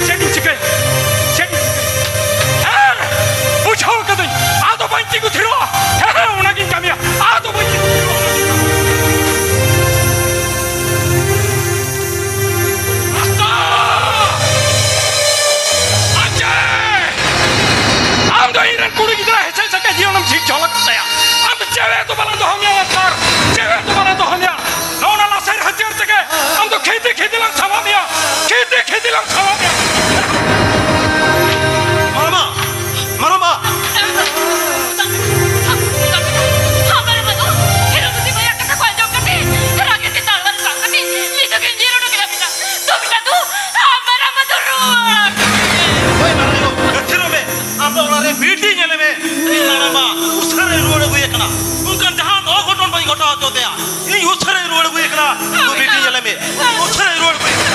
ᱪᱮᱫ ᱤᱧ ᱪᱤᱠᱟᱹᱭᱟ? ᱪᱮᱫ ᱤᱧ ᱪᱤᱠᱟᱹᱭᱟ? ᱦᱮᱸ, ᱵᱩᱡᱷᱟᱹᱣ ᱠᱟᱹᱫᱟᱹᱧ᱾ ᱟᱫᱚ ᱵᱟᱹᱧ ᱛᱤᱸᱜᱩ ᱛᱷᱤᱨᱚᱜᱼᱟ᱾ ᱦᱮᱸ, ᱦᱮᱸ, ᱚᱱᱟᱜᱤᱧ ᱠᱟᱹᱢᱤᱭᱟ᱾ ᱟᱫᱚ ᱵᱟᱹᱧ ᱛᱤᱸᱜᱩ ᱛᱷᱤᱨᱚᱜᱼᱟ᱾ ᱟᱥᱛᱟ! ᱟᱡᱮ! ᱟᱢ ᱫᱚ ᱤᱧ ᱨᱮᱱ ᱠᱩᱲᱤ ᱜᱤᱫᱽᱨᱟᱹ ᱦᱮᱸᱥᱮ ᱥᱮᱠᱮ ᱡᱤᱭᱚᱱᱮᱢ ᱡᱷᱤᱡ ᱡᱷᱚᱞᱚᱠ ᱛᱟᱭᱟ᱾ ᱟᱢ ᱫᱚ ᱡᱮᱣᱮᱫ ᱫᱚ ᱵᱟᱞᱟᱝ ᱫᱚᱦᱚ ᱢᱮᱭᱟ, ᱞᱟᱛᱟᱨ ᱡᱮᱣᱮᱫ ᱫᱚ ᱵᱟᱞᱟᱝ ᱫᱚᱦᱚ ᱢᱮᱭᱟ᱾ ᱱᱚᱜᱼᱚ ᱱᱟ ᱞᱟᱥᱮᱨ ᱦᱟᱹᱛᱭᱟᱹᱨ ᱛᱮᱜᱮ ᱟᱢ ᱫᱚ ᱠᱷᱤᱫᱤ ᱠᱷᱤᱫᱤ ᱞᱟᱝ ᱥᱟᱢᱟ ᱢᱮᱭᱟ, ᱠᱷᱤᱫᱤ ᱠᱷᱤᱫᱤ ᱞᱟᱝ ᱥᱟᱢᱟ ᱢᱮᱭᱟ᱾ ᱢᱟᱨᱟᱢᱟ, ᱢᱟᱨᱟᱢᱟ᱾ ᱦᱟᱢᱟᱨ ᱢᱟᱫᱚ, ᱦᱤᱨᱳ ᱫᱩᱫᱤ ᱵᱟᱭᱟᱜ ᱠᱟᱛᱷᱟ ᱠᱚ ᱟᱸᱡᱚᱢ ᱠᱟᱛᱮ, ᱨᱟᱜᱮ ᱛᱮ ᱛᱟᱲᱣᱟᱨ ᱥᱟᱵ ᱠᱟᱛᱮ, ᱢᱤᱫ ᱫᱚ ᱜᱮᱧᱡᱤᱨ ᱚᱰᱚᱠ ᱮᱱᱟ ᱵᱤᱱᱟ᱾ ᱛᱚ ᱵᱤᱴᱟ ᱫᱩ, ᱦᱟᱢᱟᱨ ᱢᱟᱫᱚ ᱨᱩᱣᱟᱹᱲ᱾ ᱦᱳᱭ, ᱢᱟᱨᱟᱝ ᱟᱭᱳ, ᱜᱟᱹᱛᱷᱤᱨᱚᱜ ᱢᱮ᱾ ᱟᱢ ᱫᱚ ᱚᱲᱟᱜ ᱨᱮ ᱵᱤᱴᱤ ᱧᱮᱞᱮ ᱢᱮ᱾ ᱤᱧ ᱢᱟᱨᱟᱝᱵᱟ ᱩᱥᱟᱹᱨᱟᱭ ᱨᱩᱣᱟᱹᱲ ᱟᱹᱜᱩᱭᱮ ᱠᱟᱱᱟ᱾ ᱚᱱᱠᱟᱱ ᱡᱟᱦᱟᱱ ᱚᱜᱷᱚᱴᱚᱱ ᱵᱟᱹᱧ ᱜᱷᱚᱴᱟᱣ ᱦᱚᱪᱚ ᱛᱟᱭᱟ᱾ ᱤᱧ ᱩᱥᱟᱹᱨᱟᱭ ᱨᱩᱣᱟᱹᱲ ᱟᱹᱜᱩᱭᱮ ᱠᱟᱱᱟ᱾ ᱩᱱᱠᱩ ᱵᱤᱴᱤ ᱧᱮᱞᱮ ᱢᱮ᱾ ᱩᱥᱟᱹᱨᱟᱭ ᱨᱩᱣᱟᱹᱲ ᱟᱹᱜᱩᱭᱮ ᱠᱟᱱᱟ᱾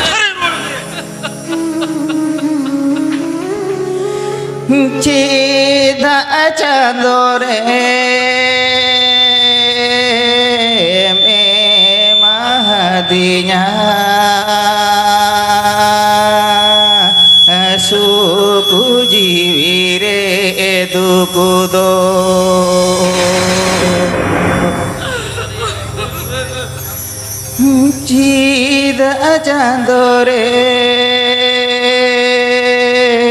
ᱩᱥᱟᱹᱨᱟᱭ ᱨᱩᱣᱟᱹᱲ ᱟᱹᱜᱩᱭᱮ ᱠᱟᱱᱟ᱾ ᱪᱮᱫᱟᱜ ᱪᱟᱸᱫᱚ ᱨᱮᱢ ᱮᱢᱟᱫᱤᱧᱟ ᱥᱩᱠ ᱡᱤᱣᱤ ᱨᱮ ᱫᱩᱠ ᱫᱚ? ᱪᱮᱫᱟᱜ ᱪᱟᱸᱫᱚ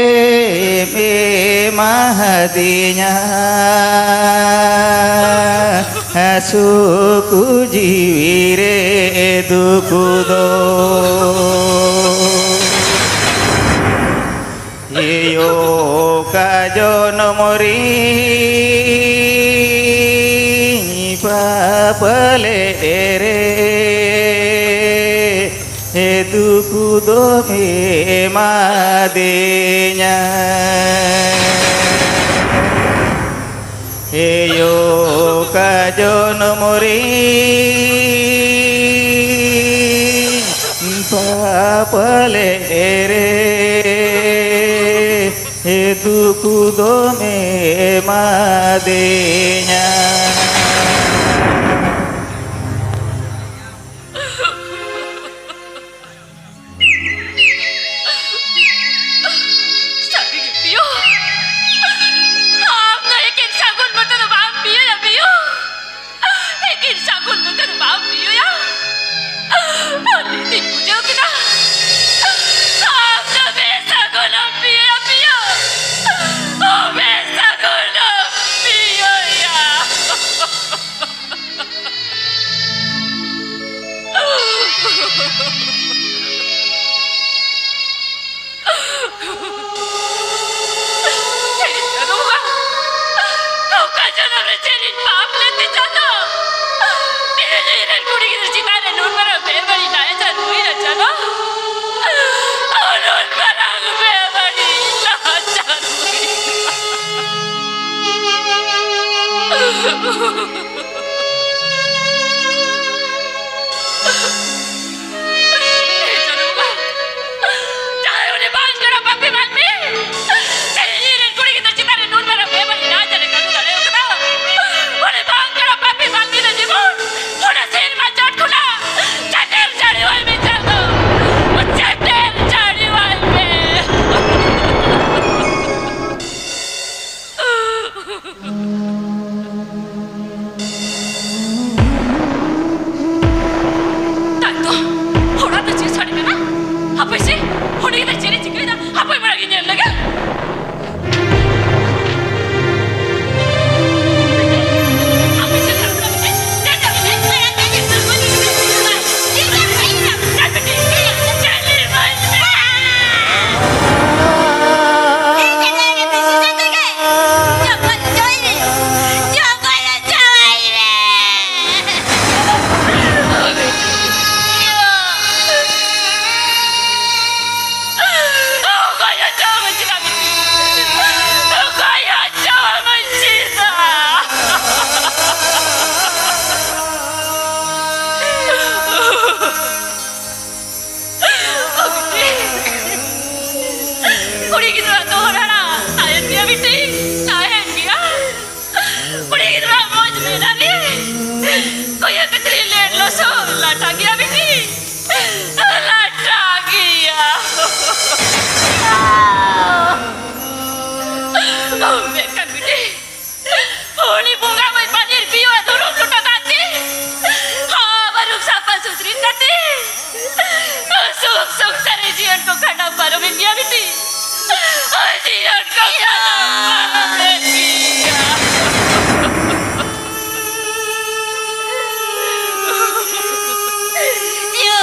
ᱨᱮᱢ ᱮᱢᱟᱫᱤᱧᱟ ᱥᱩᱠ ᱡᱤᱣᱤ ᱨᱮ ᱫᱩᱠ ᱫᱚ? ᱮᱭᱳ ᱚᱠᱟ ᱡᱚᱱᱚᱢ ᱨᱤᱧ ᱯᱟᱯ ᱞᱮᱫ ᱨᱮ, ᱮ ᱫᱩᱠ ᱫᱚᱢ ᱮᱢᱟᱫᱤᱧᱟ᱾ ᱮᱭᱳ ᱚᱠᱟ ᱡᱚᱱᱚᱢ ᱨᱤᱧ ᱯᱟᱞᱮ ᱮᱨᱮ ᱫᱩᱠ ᱫᱚᱢᱮ ᱮᱢᱟᱫᱤᱧᱟ᱾ ᱥᱟᱹᱨᱤ ᱜᱮ ᱯᱤᱭᱳ, ᱟᱢ ᱫᱚ ᱮᱠᱮᱱ ᱥᱟᱹᱜᱩᱱ ᱢᱚᱛᱚ ᱫᱚ ᱵᱟᱢ ᱯᱤᱭᱳᱭᱟ ᱯᱤᱭᱳ, ᱮᱠᱮᱱ ᱥᱟᱹᱜᱩᱱ ᱢᱚᱛᱚ ᱫᱚ ᱵᱟᱢ ᱯᱤᱭᱳᱭᱟ᱾ ᱟᱹᱰᱤ ᱛᱤᱧ ᱵᱩᱡᱷᱟᱹᱣ ᱠᱮᱫᱟ, ᱟᱢ ᱫᱚ ᱵᱮᱥᱟᱹᱜᱩᱱᱮᱢ ᱯᱤᱭᱳᱭᱟ ᱯᱤᱭᱳ, ᱚ ᱵᱮᱥᱟᱹᱜᱩᱱᱮᱢ ᱯᱤᱭᱳᱭᱟ᱾ ᱱᱚᱝᱠᱟ ᱡᱚᱱᱚᱢ ᱨᱮ ᱪᱮᱫ ᱤᱧ ᱯᱟᱯ ᱞᱮᱫ ᱛᱮ ᱪᱟᱸᱫᱚ? ᱛᱮᱦᱮᱧ ᱤᱧ ᱨᱮᱱ ᱠᱩᱲᱤ ᱜᱤᱫᱽᱨᱟᱹ ᱪᱮᱛᱟᱱ ᱨᱮ ᱱᱩᱱ ᱢᱟᱨᱟᱝ ᱵᱮᱵᱟᱹᱲᱤᱡ ᱱᱟᱦᱟᱪᱟᱨ ᱦᱩᱭᱱᱟ ᱪᱟᱸᱫᱚ᱾ ᱱᱩᱱ ᱢᱟᱨᱟᱝ ᱵᱮᱵᱟᱹᱲᱤᱡ ᱱᱟᱦᱟᱪᱟᱨ ᱦᱩᱭᱱᱟ᱾ ᱡᱟᱦᱟᱸᱭ ᱩᱱᱤ ᱵᱟᱝ ᱠᱟᱱᱟ ᱯᱟᱯᱤ ᱢᱟᱹᱱᱢᱤ, ᱛᱮᱦᱮᱧ ᱤᱧ ᱨᱮᱱ ᱠᱩᱲᱤ ᱜᱤᱫᱽᱨᱟᱹ ᱪᱮᱛᱟᱱ ᱨᱮ ᱱᱩᱱ ᱢᱟᱨᱟᱝ ᱵᱮᱵᱟᱹᱲᱤᱡ ᱱᱟᱦᱟᱪᱟᱨ ᱮ ᱠᱟᱹᱢᱤ ᱫᱟᱲᱮ ᱟᱠᱟᱫᱟ᱾ ᱩᱱᱤ ᱵᱟᱝ ᱠᱟᱱᱟ ᱯᱟᱯᱤ ᱢᱟᱹᱱᱢᱤ ᱫᱚ ᱡᱮᱢᱚᱱ ᱚᱱᱟ ᱥᱮᱨᱢᱟ ᱪᱚᱴ ᱠᱷᱚᱱᱟᱜ ᱪᱮᱴᱮᱨ ᱪᱟᱹᱰᱤᱣᱟᱭ ᱢᱮ ᱪᱟᱸᱫᱚ, ᱪᱮᱴᱮᱨ ᱪᱟᱹᱰᱤᱣᱟᱭ ᱢᱮ᱾ ᱛᱟᱭ ᱛᱚ, ᱦᱚᱲᱟᱜ ᱫᱚ ᱪᱮᱫ ᱥᱟᱰᱮ ᱠᱟᱱᱟ? ᱦᱟᱯᱳᱭ ᱥᱮ, ᱩᱱᱤ ᱫᱚ ᱪᱮᱫ ᱮ ᱪᱤᱠᱟᱹᱭᱮᱫᱟ? ᱦᱟᱯᱳᱭ ᱢᱟᱲᱟᱝ ᱤᱧ ᱧᱮᱞ ᱞᱮᱜᱮ᱾ ᱦᱟᱯᱳᱭ ᱥᱮ, ᱧᱮᱞ ᱞᱮᱜᱮ᱾ ᱭᱳ,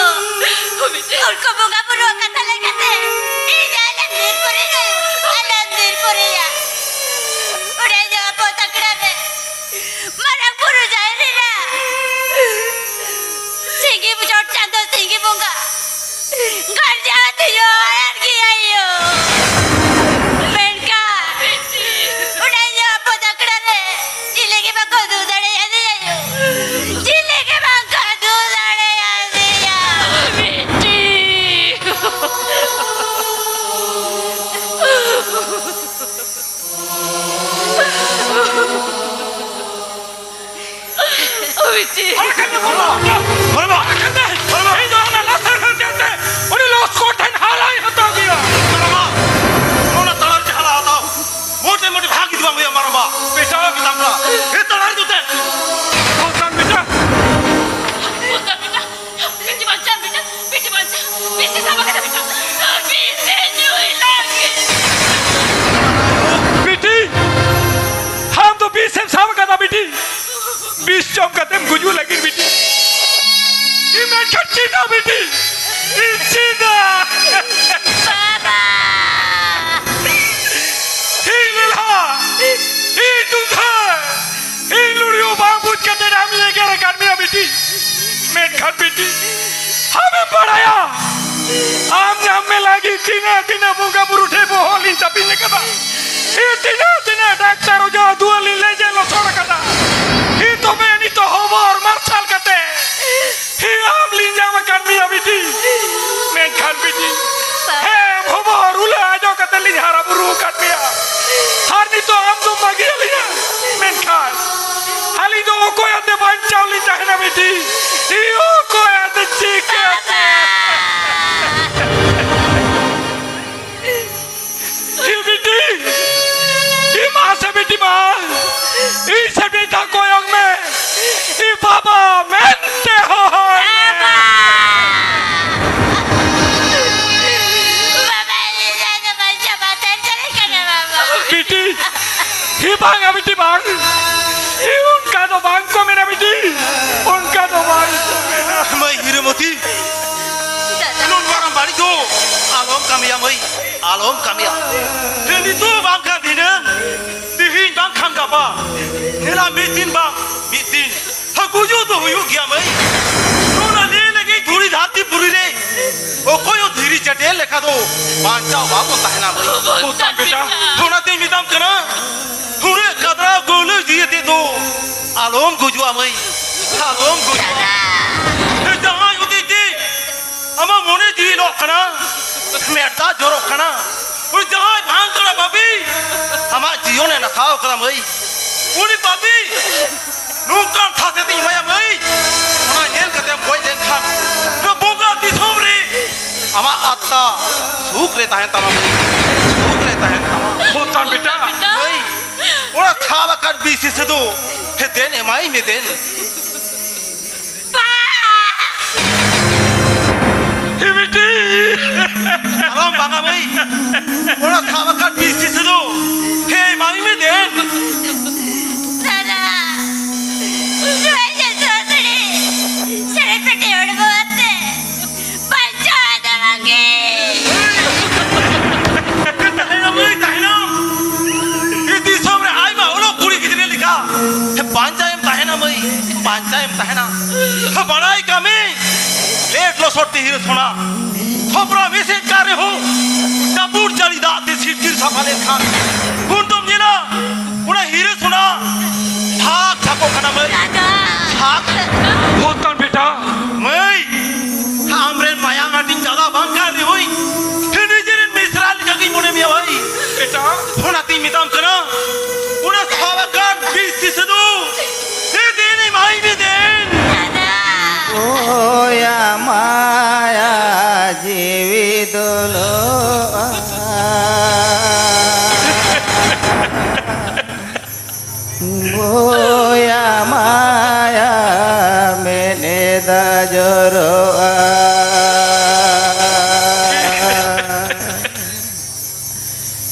ᱩᱱᱠᱩ ᱵᱚᱸᱜᱟ ᱵᱩᱨᱩᱣᱟᱜ ᱠᱟᱛᱷᱟ ᱞᱮᱠᱟᱛᱮ ᱤᱧ ᱟᱞᱮ ᱵᱤᱨ ᱯᱩᱨᱤ ᱨᱮ, ᱟᱞᱮ ᱵᱤᱨ ᱯᱩᱨᱤᱭᱟ᱾ ᱚᱸᱰᱮ ᱧᱚᱜ ᱟᱵᱚ ᱛᱟᱠᱲᱟ ᱨᱮ ᱢᱟᱨᱟᱝ ᱵᱩᱨᱩ ᱡᱟᱦᱮᱨ ᱮᱨᱟ, ᱥᱤᱸᱜᱤ ᱪᱚᱴ ᱪᱟᱸᱫᱚ ᱥᱤᱸᱜᱤ ᱵᱚᱸᱜᱟ ᱜᱟᱨᱡᱟᱣ ᱛᱮᱭᱚ ᱟᱨ ᱜᱮᱭᱟᱭᱳ᱾ ᱢᱮᱱᱠᱷᱟᱱ ᱚᱱᱟ ᱧᱚᱜ ᱟᱵᱚ ᱛᱟᱠᱲᱟ ᱨᱮ ᱪᱤᱞᱤ ᱜᱮ ᱵᱟᱠᱚ ᱫᱩ ᱫᱟᱲᱮᱭᱟᱫᱮᱭᱟᱭᱳ᱾ ᱪᱤᱞᱤ ᱜᱮ ᱵᱟᱠᱚ ᱫᱩ ᱫᱟᱲᱮᱭᱟᱫᱮᱭᱟ᱾ ᱵᱤᱴᱤ᱾ ᱚ, ᱵᱤᱴᱤ᱾ ᱚᱲᱟᱜ ᱠᱷᱟᱱ ᱫᱚ ᱵᱚᱞᱚ᱾ ᱵᱚᱞᱚ᱾ ᱚᱲᱟᱜ ᱠᱷᱟᱱ ᱫᱚ᱾ ᱵᱚᱞᱚ᱾ ᱤᱧ ᱫᱚ ᱚᱱᱟ ᱞᱟᱛᱟᱨ ᱨᱮ ᱪᱮᱫ ᱛᱮ ᱩᱱᱤ ᱞᱚᱥᱠᱚ ᱴᱷᱮᱱ ᱦᱟᱞᱟᱭ ᱦᱟᱛᱟᱣ ᱜᱮᱭᱟ᱾ ᱵᱟᱝᱟ᱾ ᱚᱱᱟ ᱛᱟᱞᱟᱨᱮ ᱡᱟᱦᱟᱸ ᱞᱟᱦᱟ ᱦᱟᱛᱟᱣ᱾ ᱢᱚᱴᱮ ᱢᱚᱴᱮ ᱵᱷᱟᱜ ᱜᱮ ᱵᱟᱝ ᱦᱩᱭᱩᱜᱼᱟ, ᱢᱟᱨᱟᱝᱵᱟ᱾ ᱵᱮᱴᱟ᱾ ᱵᱮᱴᱟ᱾ ᱮ, ᱛᱟᱞᱟᱨᱮ ᱡᱩᱛᱮ᱾ ᱵᱚᱞ ᱠᱟᱱ ᱵᱮᱴᱟ᱾ ᱵᱚᱞ ᱠᱟᱱ ᱵᱮᱴᱟ᱾ ᱵᱤᱴᱤ ᱵᱟᱧᱪᱟᱣ, ᱵᱤᱴᱤ, ᱵᱤᱴᱤ ᱵᱟᱧᱪᱟᱣ, ᱵᱤᱥ ᱮ ᱥᱟᱵ ᱟᱠᱟᱫᱟ ᱵᱤᱴᱤ, ᱵᱤᱥ ᱮ ᱧᱩᱭ ᱞᱟᱹᱜᱤᱫ᱾ ᱵᱤᱴᱤ, ᱟᱢ ᱫᱚ ᱵᱤᱥ ᱮᱢ ᱥᱟᱵ ᱟᱠᱟᱫᱟ ᱵᱤᱴᱤ, ᱵᱤᱥ ᱡᱚᱢ ᱠᱟᱛᱮᱢ ᱜᱩᱡᱩᱜ ᱞᱟᱹᱜᱤᱫ ᱵᱤᱴᱤ᱾ ᱤᱧ ᱢᱮᱱᱠᱷᱟᱱ ᱪᱮᱫᱟᱜ ᱵᱤᱴᱤ, ᱤᱧ ᱪᱮᱫᱟᱜ? ᱵᱟᱵᱟ᱾ ᱤᱧ ᱞᱮᱞᱦᱟ, ᱤᱧ ᱫᱩᱫᱷᱟᱹ, ᱤᱧ ᱞᱩᱲᱤᱭᱩ ᱵᱟᱝ ᱵᱩᱡᱽ ᱠᱟᱛᱮ ᱟᱢᱤᱧ ᱮᱜᱮᱨ ᱟᱠᱟᱫ ᱢᱮᱭᱟ ᱵᱤᱴᱤ᱾ ᱢᱮᱱᱠᱷᱟᱱ ᱵᱤᱴᱤ, ᱟᱢᱮᱢ ᱵᱟᱲᱟᱭᱟ, ᱟᱢ ᱧᱟᱢ ᱢᱮ ᱞᱟᱹᱜᱤᱫ ᱛᱤᱱᱟᱹᱜ ᱛᱤᱱᱟᱹᱜ ᱵᱚᱸᱜᱟ ᱵᱩᱨᱩ ᱴᱷᱮᱱ ᱵᱚᱦᱚᱜ ᱞᱤᱧ ᱛᱟᱹᱯᱤᱧ ᱟᱠᱟᱫᱟ, ᱤᱧ ᱛᱤᱱᱟᱹᱜ ᱛᱤᱱᱟᱹᱜ ᱰᱟᱠᱛᱟᱨ ᱚᱡᱷᱟ ᱫᱩᱣᱟᱹᱨ ᱞᱤᱧ ᱞᱮᱸᱡᱮᱫ ᱞᱚᱥᱚᱫ ᱟᱠᱟᱫᱟ, ᱤᱧ ᱛᱚᱵᱮ ᱱᱤᱛᱚᱜ ᱦᱚᱵᱚᱨ ᱢᱟᱨᱥᱟᱞ ᱠᱟᱛᱮ ᱦᱮᱸ, ᱟᱢ ᱞᱤᱧ ᱧᱟᱢ ᱟᱠᱟᱫ ᱢᱮᱭᱟ ᱵᱤᱴᱤ᱾ ᱢᱮᱱᱠᱷᱟᱱ ᱵᱤᱴᱤ, ᱦᱮᱸ, ᱦᱚᱵᱚᱨ ᱩᱞᱟᱹ ᱟᱸᱡᱚᱢ ᱠᱟᱛᱮ ᱞᱤᱧ ᱦᱟᱨᱟ ᱵᱩᱨᱩ ᱟᱠᱟᱫ ᱢᱮᱭᱟ᱾ ᱟᱨ ᱱᱤᱛᱚᱜ ᱟᱢ ᱫᱚᱢ ᱵᱟᱹᱜᱤᱭᱟᱹᱞᱤᱧᱟ᱾ ᱢᱮᱱᱠᱷᱟᱱ ᱟᱹᱞᱤᱧ ᱫᱚ ᱚᱠᱚᱭ ᱟᱛᱮ ᱵᱟᱧᱪᱟᱣ ᱞᱤᱧ ᱛᱟᱦᱮᱱᱟ ᱵᱤᱴᱤ? ᱤᱧ ᱚᱠᱚᱭ ᱟᱛᱮ ᱪᱤᱠᱟᱹᱛᱮ? ᱤ ᱵᱤᱴᱤ, ᱤ ᱢᱟ ᱥᱮ ᱵᱤᱴᱤ ᱢᱟ, ᱤᱧ ᱥᱮᱫ ᱢᱤᱫ ᱫᱷᱟᱣ ᱠᱚᱭᱚᱜ ᱢᱮ, ᱤ ᱵᱟᱵᱟ ᱢᱮᱱᱛᱮ ᱦᱚᱦᱚᱭ ᱢᱮ᱾ ᱵᱟᱵᱟ! ᱵᱟᱵᱟ, ᱤᱧ ᱫᱚ ᱵᱟᱹᱧ ᱪᱟᱵᱟ ᱩᱛᱟᱹᱨ ᱫᱟᱲᱮᱭᱟᱜ ᱠᱟᱱᱟ, ᱵᱟᱵᱟ᱾ ᱠᱟᱹᱢᱤᱭᱟ ᱢᱟᱹᱭ, ᱟᱞᱚᱢ ᱠᱟᱹᱢᱤᱭᱟ᱾ ᱱᱤᱛᱚᱜ ᱵᱟᱝᱠᱷᱟᱱ ᱫᱷᱤᱱᱟᱹᱝ, ᱛᱤᱦᱤᱧ ᱵᱟᱝᱠᱷᱟᱱ ᱜᱟᱯᱟ, ᱧᱮᱞᱟ ᱢᱤᱫ ᱫᱤᱱ ᱵᱟᱝ ᱢᱤᱫ ᱫᱤᱱ ᱜᱩᱡᱩᱜ ᱫᱚ ᱦᱩᱭᱩᱜ ᱜᱮᱭᱟ ᱢᱟᱹᱭ᱾ ᱚᱱᱟ ᱞᱟᱹᱭ ᱞᱟᱹᱜᱤᱫ ᱫᱷᱩᱲᱤ ᱫᱷᱟᱹᱨᱛᱤ ᱯᱩᱨᱤ ᱨᱮ ᱚᱠᱚᱭ ᱦᱚᱸ ᱫᱷᱤᱨᱤ ᱪᱟᱹᱴᱟᱹᱭ ᱞᱮᱠᱟ ᱫᱚ ᱵᱟᱧᱪᱟᱣ ᱵᱟᱵᱚᱱ ᱛᱟᱦᱮᱱᱟ ᱢᱟᱹᱭ᱾ ᱵᱚᱛᱟᱢ ᱵᱮᱴᱟ᱾ ᱚᱱᱟᱛᱮᱧ ᱢᱮᱛᱟᱢ ᱠᱟᱱᱟ, ᱩᱱᱟᱹᱜ ᱠᱟᱫᱨᱟ ᱜᱟᱹᱣᱞᱟᱹ ᱡᱤᱭᱟᱹ ᱛᱮ ᱫᱚ ᱟᱞᱚᱢ ᱜᱩᱡᱩᱜᱼᱟ ᱢᱟᱹᱭ, ᱟᱞᱚᱢ ᱜᱩᱡᱩᱜᱼᱟ᱾ ᱡᱟᱦᱟᱸᱭ ᱦᱚᱛᱮᱡ ᱛᱮ ᱟᱢᱟᱜ ᱢᱚᱱᱮ ᱡᱤᱣᱤ ᱞᱚᱜ ᱠᱟᱱᱟ, ᱢᱮᱫ ᱫᱟᱜ ᱡᱚᱨᱚᱜ ᱠᱟᱱᱟ, ᱩᱱᱤ ᱡᱟᱦᱟᱸᱭ ᱵᱷᱟᱝ ᱠᱟᱱᱟ ᱯᱟᱯᱤ, ᱟᱢᱟᱜ ᱡᱤᱭᱚᱱᱮ ᱱᱟᱥᱟᱣ ᱠᱟᱫᱟ ᱢᱟᱹᱭ, ᱩᱱᱤ ᱯᱟᱯᱤ ᱱᱚᱝᱠᱟᱱ ᱥᱟᱥᱮᱛᱤᱧ ᱮᱢᱟᱭᱟ ᱢᱟᱹᱭ, ᱚᱱᱟ ᱧᱮᱞ ᱠᱟᱛᱮᱢ ᱜᱚᱡ ᱞᱮᱱᱠᱷᱟᱱ ᱱᱚᱣᱟ ᱵᱚᱸᱜᱟ ᱫᱤᱥᱚᱢ ᱨᱮ ᱟᱢᱟᱜ ᱟᱛᱛᱟ ᱥᱩᱠ ᱨᱮ ᱛᱟᱦᱮᱱ ᱛᱟᱢᱟ ᱢᱟᱹᱭ, ᱥᱩᱠ ᱨᱮ ᱛᱟᱦᱮᱱ ᱛᱟᱢᱟ᱾ ᱵᱚᱛᱟᱢ ᱵᱮᱴᱟ᱾ ᱢᱟᱹᱭ, ᱚᱱᱟ ᱥᱟᱵ ᱟᱠᱟᱫ ᱵᱤᱥ ᱥᱤᱥᱟᱹ ᱫᱚ ᱫᱮᱱ ᱮᱢᱟᱭ ᱢᱮ ᱫᱮᱱ᱾ ᱦᱤᱢᱤᱴᱤ! ᱟᱞᱚᱢ ᱵᱟᱝᱟ ᱢᱟᱹᱭ᱾ ᱚᱱᱟ ᱥᱟᱵ ᱟᱠᱟᱫ ᱵᱤᱥ ᱥᱤᱥᱟᱹ ᱫᱚ ᱦᱮ ᱮᱢᱟᱭ ᱢᱮ ᱫᱮᱱ᱾ ᱫᱟᱫᱟ, ᱱᱚᱣᱟ ᱡᱚᱛᱚ ᱠᱩᱲᱤ ᱥᱟᱨᱮ ᱯᱮᱴᱮ ᱦᱚᱲᱢᱚ ᱟᱛᱮ ᱵᱟᱧᱪᱟᱣ ᱮ ᱛᱟᱢᱟ ᱜᱮ᱾ ᱛᱟᱦᱮᱱᱟ ᱢᱟᱹᱭ, ᱛᱟᱦᱮᱱᱟ᱾ ᱱᱤᱭᱟᱹ ᱫᱤᱥᱚᱢ ᱨᱮ ᱟᱭᱢᱟ ᱚᱞᱚᱜ ᱠᱩᱲᱤ ᱜᱤᱫᱽᱨᱟᱹ ᱞᱮᱠᱟ ᱵᱟᱧᱪᱟᱣ ᱮᱢ ᱛᱟᱦᱮᱱᱟ ᱢᱟᱹᱭ, ᱵᱟᱧᱪᱟᱣ ᱮᱢ ᱛᱟᱦᱮᱱᱟ᱾ ᱵᱟᱲᱟᱭ ᱠᱟᱜ ᱢᱮ, ᱞᱮᱴ ᱞᱚᱥᱚᱫ ᱛᱮ ᱦᱤᱨᱟᱹ ᱥᱚᱱᱟ ᱛᱷᱚᱯᱨᱟ ᱢᱮᱥᱮᱡ ᱠᱟᱜ ᱨᱮᱦᱚᱸ, ᱡᱟᱹᱯᱩᱫ ᱡᱟᱹᱲᱤ ᱫᱟᱜ ᱛᱮ ᱥᱤᱨᱥᱤᱨ ᱥᱟᱯᱷᱟ ᱞᱮᱱᱠᱷᱟᱱ ᱩᱱ ᱫᱚᱢ ᱧᱮᱞᱟ, ᱚᱱᱟ ᱦᱤᱨᱟᱹ ᱥᱚᱱᱟ ᱡᱷᱟᱠ ᱡᱷᱟᱠᱚᱜ ᱠᱟᱱᱟ ᱢᱟᱹᱭ, ᱡᱷᱟᱠ᱾ ᱵᱚᱛᱟᱢ ᱵᱮᱴᱟ᱾ ᱢᱟᱹᱭ, ᱟᱢᱨᱮᱱ ᱢᱟᱭᱟᱝ ᱦᱟᱹᱴᱤᱧ ᱫᱟᱫᱟ ᱵᱟᱝ ᱠᱟᱱ ᱨᱮᱦᱚᱸᱭ, ᱱᱤᱡᱮᱨᱮᱱ ᱢᱤᱥᱨᱟ ᱞᱮᱠᱟ ᱜᱤᱧ ᱢᱚᱱᱮ ᱢᱮᱭᱟ ᱵᱷᱟᱹᱭ᱾ ᱵᱮᱴᱟ᱾ ᱚᱱᱟᱛᱤᱧ ᱢᱮᱛᱟᱢ ᱠᱟᱱᱟ, ᱚᱱᱟ ᱥᱟᱵ ᱟᱠᱟᱫ ᱵᱤᱥ ᱥᱤᱥᱟᱹ ᱫᱚ ᱫᱮ ᱫᱮᱱ ᱮᱢᱟᱭ ᱢᱮ ᱫᱮᱱ᱾ ᱫᱟᱫᱟ᱾ ᱳᱭᱟ ᱢᱟᱭᱟ ᱡᱤᱣᱤ ᱫᱚᱞᱚᱜᱼᱟ᱾ ᱵᱳᱭᱟ ᱢᱟᱭᱟ ᱢᱮᱱᱮᱫᱟ ᱡᱚᱨᱚᱜᱼᱟ᱾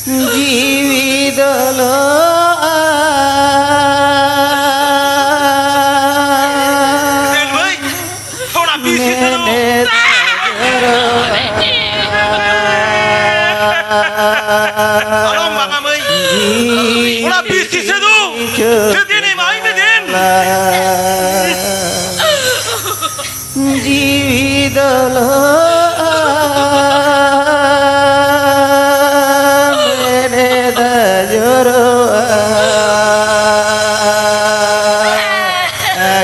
ᱡᱤᱣᱤ ᱫᱚᱞᱚᱜᱼᱟ᱾ ᱫᱮᱱ ᱵᱷᱟᱹᱭ, ᱛᱷᱚᱲᱟ ᱵᱤᱥ ᱥᱤᱥᱟᱹ ᱫᱚ᱾ ᱢᱮᱱᱮᱫᱟ ᱡᱚᱨᱚᱜᱼᱟ᱾ ᱟᱞᱚᱢ ᱵᱟᱝᱟ ᱢᱟᱹᱭ᱾ ᱚᱱᱟ ᱵᱤᱥ ᱥᱤᱥᱟᱹ ᱫᱚ ᱥᱮᱫᱤᱱ ᱮᱢᱟᱭ ᱢᱮ ᱫᱮᱱ᱾ ᱡᱤᱣᱤ ᱫᱚ ᱞᱚᱜᱼᱟ, ᱢᱮᱱᱮᱫᱟ ᱡᱚᱨᱚᱜᱼᱟ᱾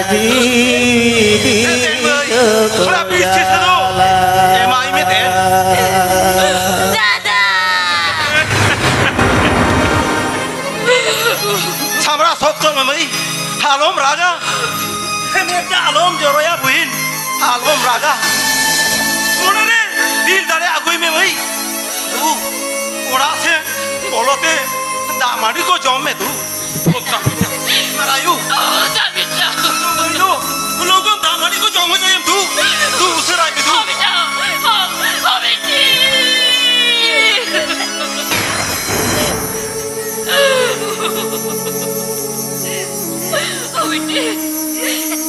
ᱡᱤᱣᱤ ᱫᱮᱱ ᱢᱟᱹᱭ, ᱛᱷᱚᱲᱟ ᱵᱤᱥ ᱥᱤᱥᱟᱹ ᱫᱚ ᱮᱢᱟᱭ ᱢᱮ ᱫᱮᱱ᱾ ᱫᱟᱫᱟ! ᱥᱟᱢᱲᱟ ᱥᱚᱠᱛᱚ ᱢᱮ ᱢᱟᱹᱭ, ᱟᱞᱚᱢ ᱨᱟᱜᱟ᱾ ᱢᱮᱫ ᱫᱟᱜ ᱟᱞᱚᱢ ᱡᱚᱨᱚᱭᱟ ᱵᱩᱦᱤᱱ, ᱟᱞᱚᱢ ᱨᱟᱜᱟ᱾ ᱢᱚᱱᱮ ᱨᱮ ᱫᱤᱞ ᱫᱟᱲᱮ ᱟᱹᱜᱩᱭ ᱢᱮ ᱢᱟᱹᱭ᱾ ᱫᱩ, ᱚᱲᱟᱜ ᱥᱮ ᱵᱚᱞᱚᱛᱮ ᱫᱟᱜ ᱢᱟᱹᱰᱤ ᱠᱚ ᱡᱚᱢ ᱢᱮ ᱫᱩ᱾ ᱟᱨ ᱟᱭᱩ, ᱫᱟᱜ ᱢᱟᱹᱰᱤ ᱫᱚ ᱞᱚᱜᱚᱱ ᱫᱟᱜ ᱢᱟᱹᱰᱤ ᱠᱚ ᱡᱚᱢ ᱦᱚᱪᱚᱭᱮᱢ ᱫᱩ᱾ ᱫᱩ, ᱩᱥᱟᱹᱨᱟᱭ ᱢᱮ ᱫᱩ᱾ ᱦᱚᱸ, ᱵᱤᱴᱤ᱾ ᱦᱚᱸ, ᱦᱚᱸ, ᱵᱤᱴᱤ᱾ ᱦᱚᱸ, ᱵᱤᱴᱤ᱾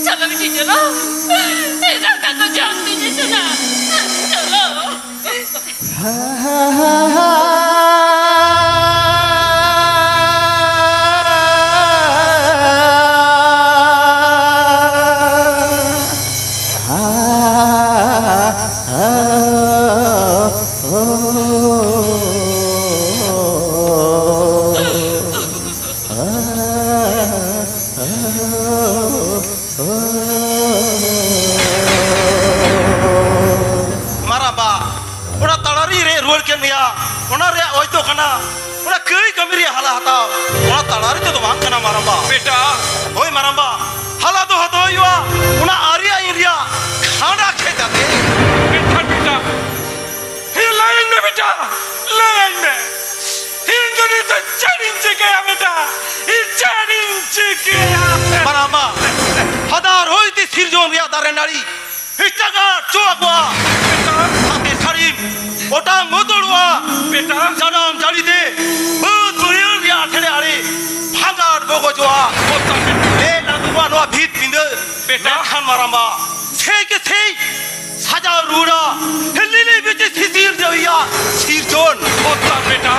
ᱪᱚᱞᱚ, ᱵᱤᱴᱤ, ᱪᱚᱞᱚ᱾ ᱫᱟᱠᱟ ᱠᱚ ᱡᱚᱢ ᱛᱤᱧ ᱤᱥᱤᱱᱟ᱾ ᱪᱚᱞᱚ᱾ ᱢᱟᱨᱟᱢᱵᱟ, ᱚᱱᱟ ᱛᱟᱲᱟᱨᱤ ᱨᱮ ᱨᱩᱣᱟᱹᱲ ᱠᱮᱫ ᱢᱮᱭᱟ, ᱚᱱᱟ ᱨᱮᱭᱟᱜ ᱚᱡᱽ ᱫᱚ ᱠᱟᱱᱟ ᱚᱱᱟ ᱠᱟᱹᱭ ᱠᱟᱹᱢᱤ ᱨᱮᱭᱟᱜ ᱦᱟᱞᱟ ᱦᱟᱛᱟᱣ, ᱚᱱᱟ ᱛᱟᱲᱟᱨᱤ ᱛᱮᱫᱚ ᱵᱟᱝ ᱠᱟᱱᱟ ᱢᱟᱨᱟᱢᱵᱟ᱾ ᱵᱮᱴᱟ᱾ ᱦᱳᱭ ᱢᱟᱨᱟᱢᱵᱟ, ᱦᱟᱞᱟ ᱫᱚ ᱦᱟᱛᱟᱣ ᱦᱩᱭᱩᱜᱼᱟ, ᱚᱱᱟ ᱟᱨᱮ ᱟᱹᱭᱤᱱ ᱨᱮᱭᱟᱜ ᱠᱷᱟᱸᱰᱟ ᱠᱷᱮᱛ ᱟᱛᱮ᱾ ᱢᱮᱱᱠᱷᱟᱱ ᱵᱮᱴᱟ, ᱦᱮᱸ, ᱞᱟᱹᱭᱟᱹᱧ ᱢᱮ ᱵᱮᱴᱟ, ᱞᱟᱹᱭᱟᱹᱧ ᱢᱮ, ᱤᱧ ᱫᱚ ᱱᱤᱛᱚᱜ ᱪᱮᱫ ᱤᱧ ᱪᱤᱠᱟᱹᱭᱟ ᱵᱮᱴᱟ? ᱤᱧ ᱪᱮᱫ ᱤᱧ ᱪᱤᱠᱟᱹᱭᱟ? ᱢᱟᱨᱟᱢᱵᱟ, ᱦᱟᱫᱟᱨ ᱦᱚᱭᱛᱮ ᱥᱤᱨᱡᱚᱱ ᱨᱮᱭᱟᱜ ᱫᱟᱨᱮ ᱱᱟᱹᱲᱤ ᱮᱴᱟᱜᱟᱜ ᱪᱚ ᱟᱠᱚᱣᱟ᱾ ᱵᱮᱴᱟ᱾ ᱥᱟᱛᱮ ᱥᱟᱹᱲᱤᱢ ᱚᱴᱟᱝ ᱢᱚᱛᱚᱲᱚᱜᱼᱟ᱾ ᱵᱮᱴᱟ᱾ ᱡᱟᱱᱟᱢ ᱡᱟᱹᱲᱤ ᱛᱮ ᱵᱟᱹᱫᱽ ᱵᱟᱹᱭᱦᱟᱹᱲ ᱨᱮᱭᱟᱜ ᱟᱴᱷᱮᱲᱮ ᱟᱲᱮ ᱵᱷᱟᱸᱜᱟᱲ ᱵᱚᱜᱚᱡᱚᱜᱼᱟ᱾ ᱵᱚᱛᱟ ᱵᱮᱴᱟ᱾ ᱮ ᱱᱟᱹᱫᱩᱣᱟ ᱱᱚᱣᱟ ᱵᱷᱤᱛ ᱯᱤᱸᱰᱟᱹ᱾ ᱵᱮᱴᱟ᱾ ᱢᱮᱱᱠᱷᱟᱱ ᱢᱟᱨᱟᱢᱵᱟ, ᱥᱮᱭ ᱠᱮ ᱥᱮᱭ ᱥᱟᱡᱟᱣ ᱨᱩᱣᱟᱹᱲᱟ᱾ ᱦᱮᱞᱤᱞᱤ ᱵᱤᱪᱤ ᱥᱤᱥᱤᱨ ᱡᱟᱹᱣᱤᱭᱟ ᱥᱤᱨᱡᱚᱱ᱾ ᱵᱚᱛᱟ ᱵᱮᱴᱟ᱾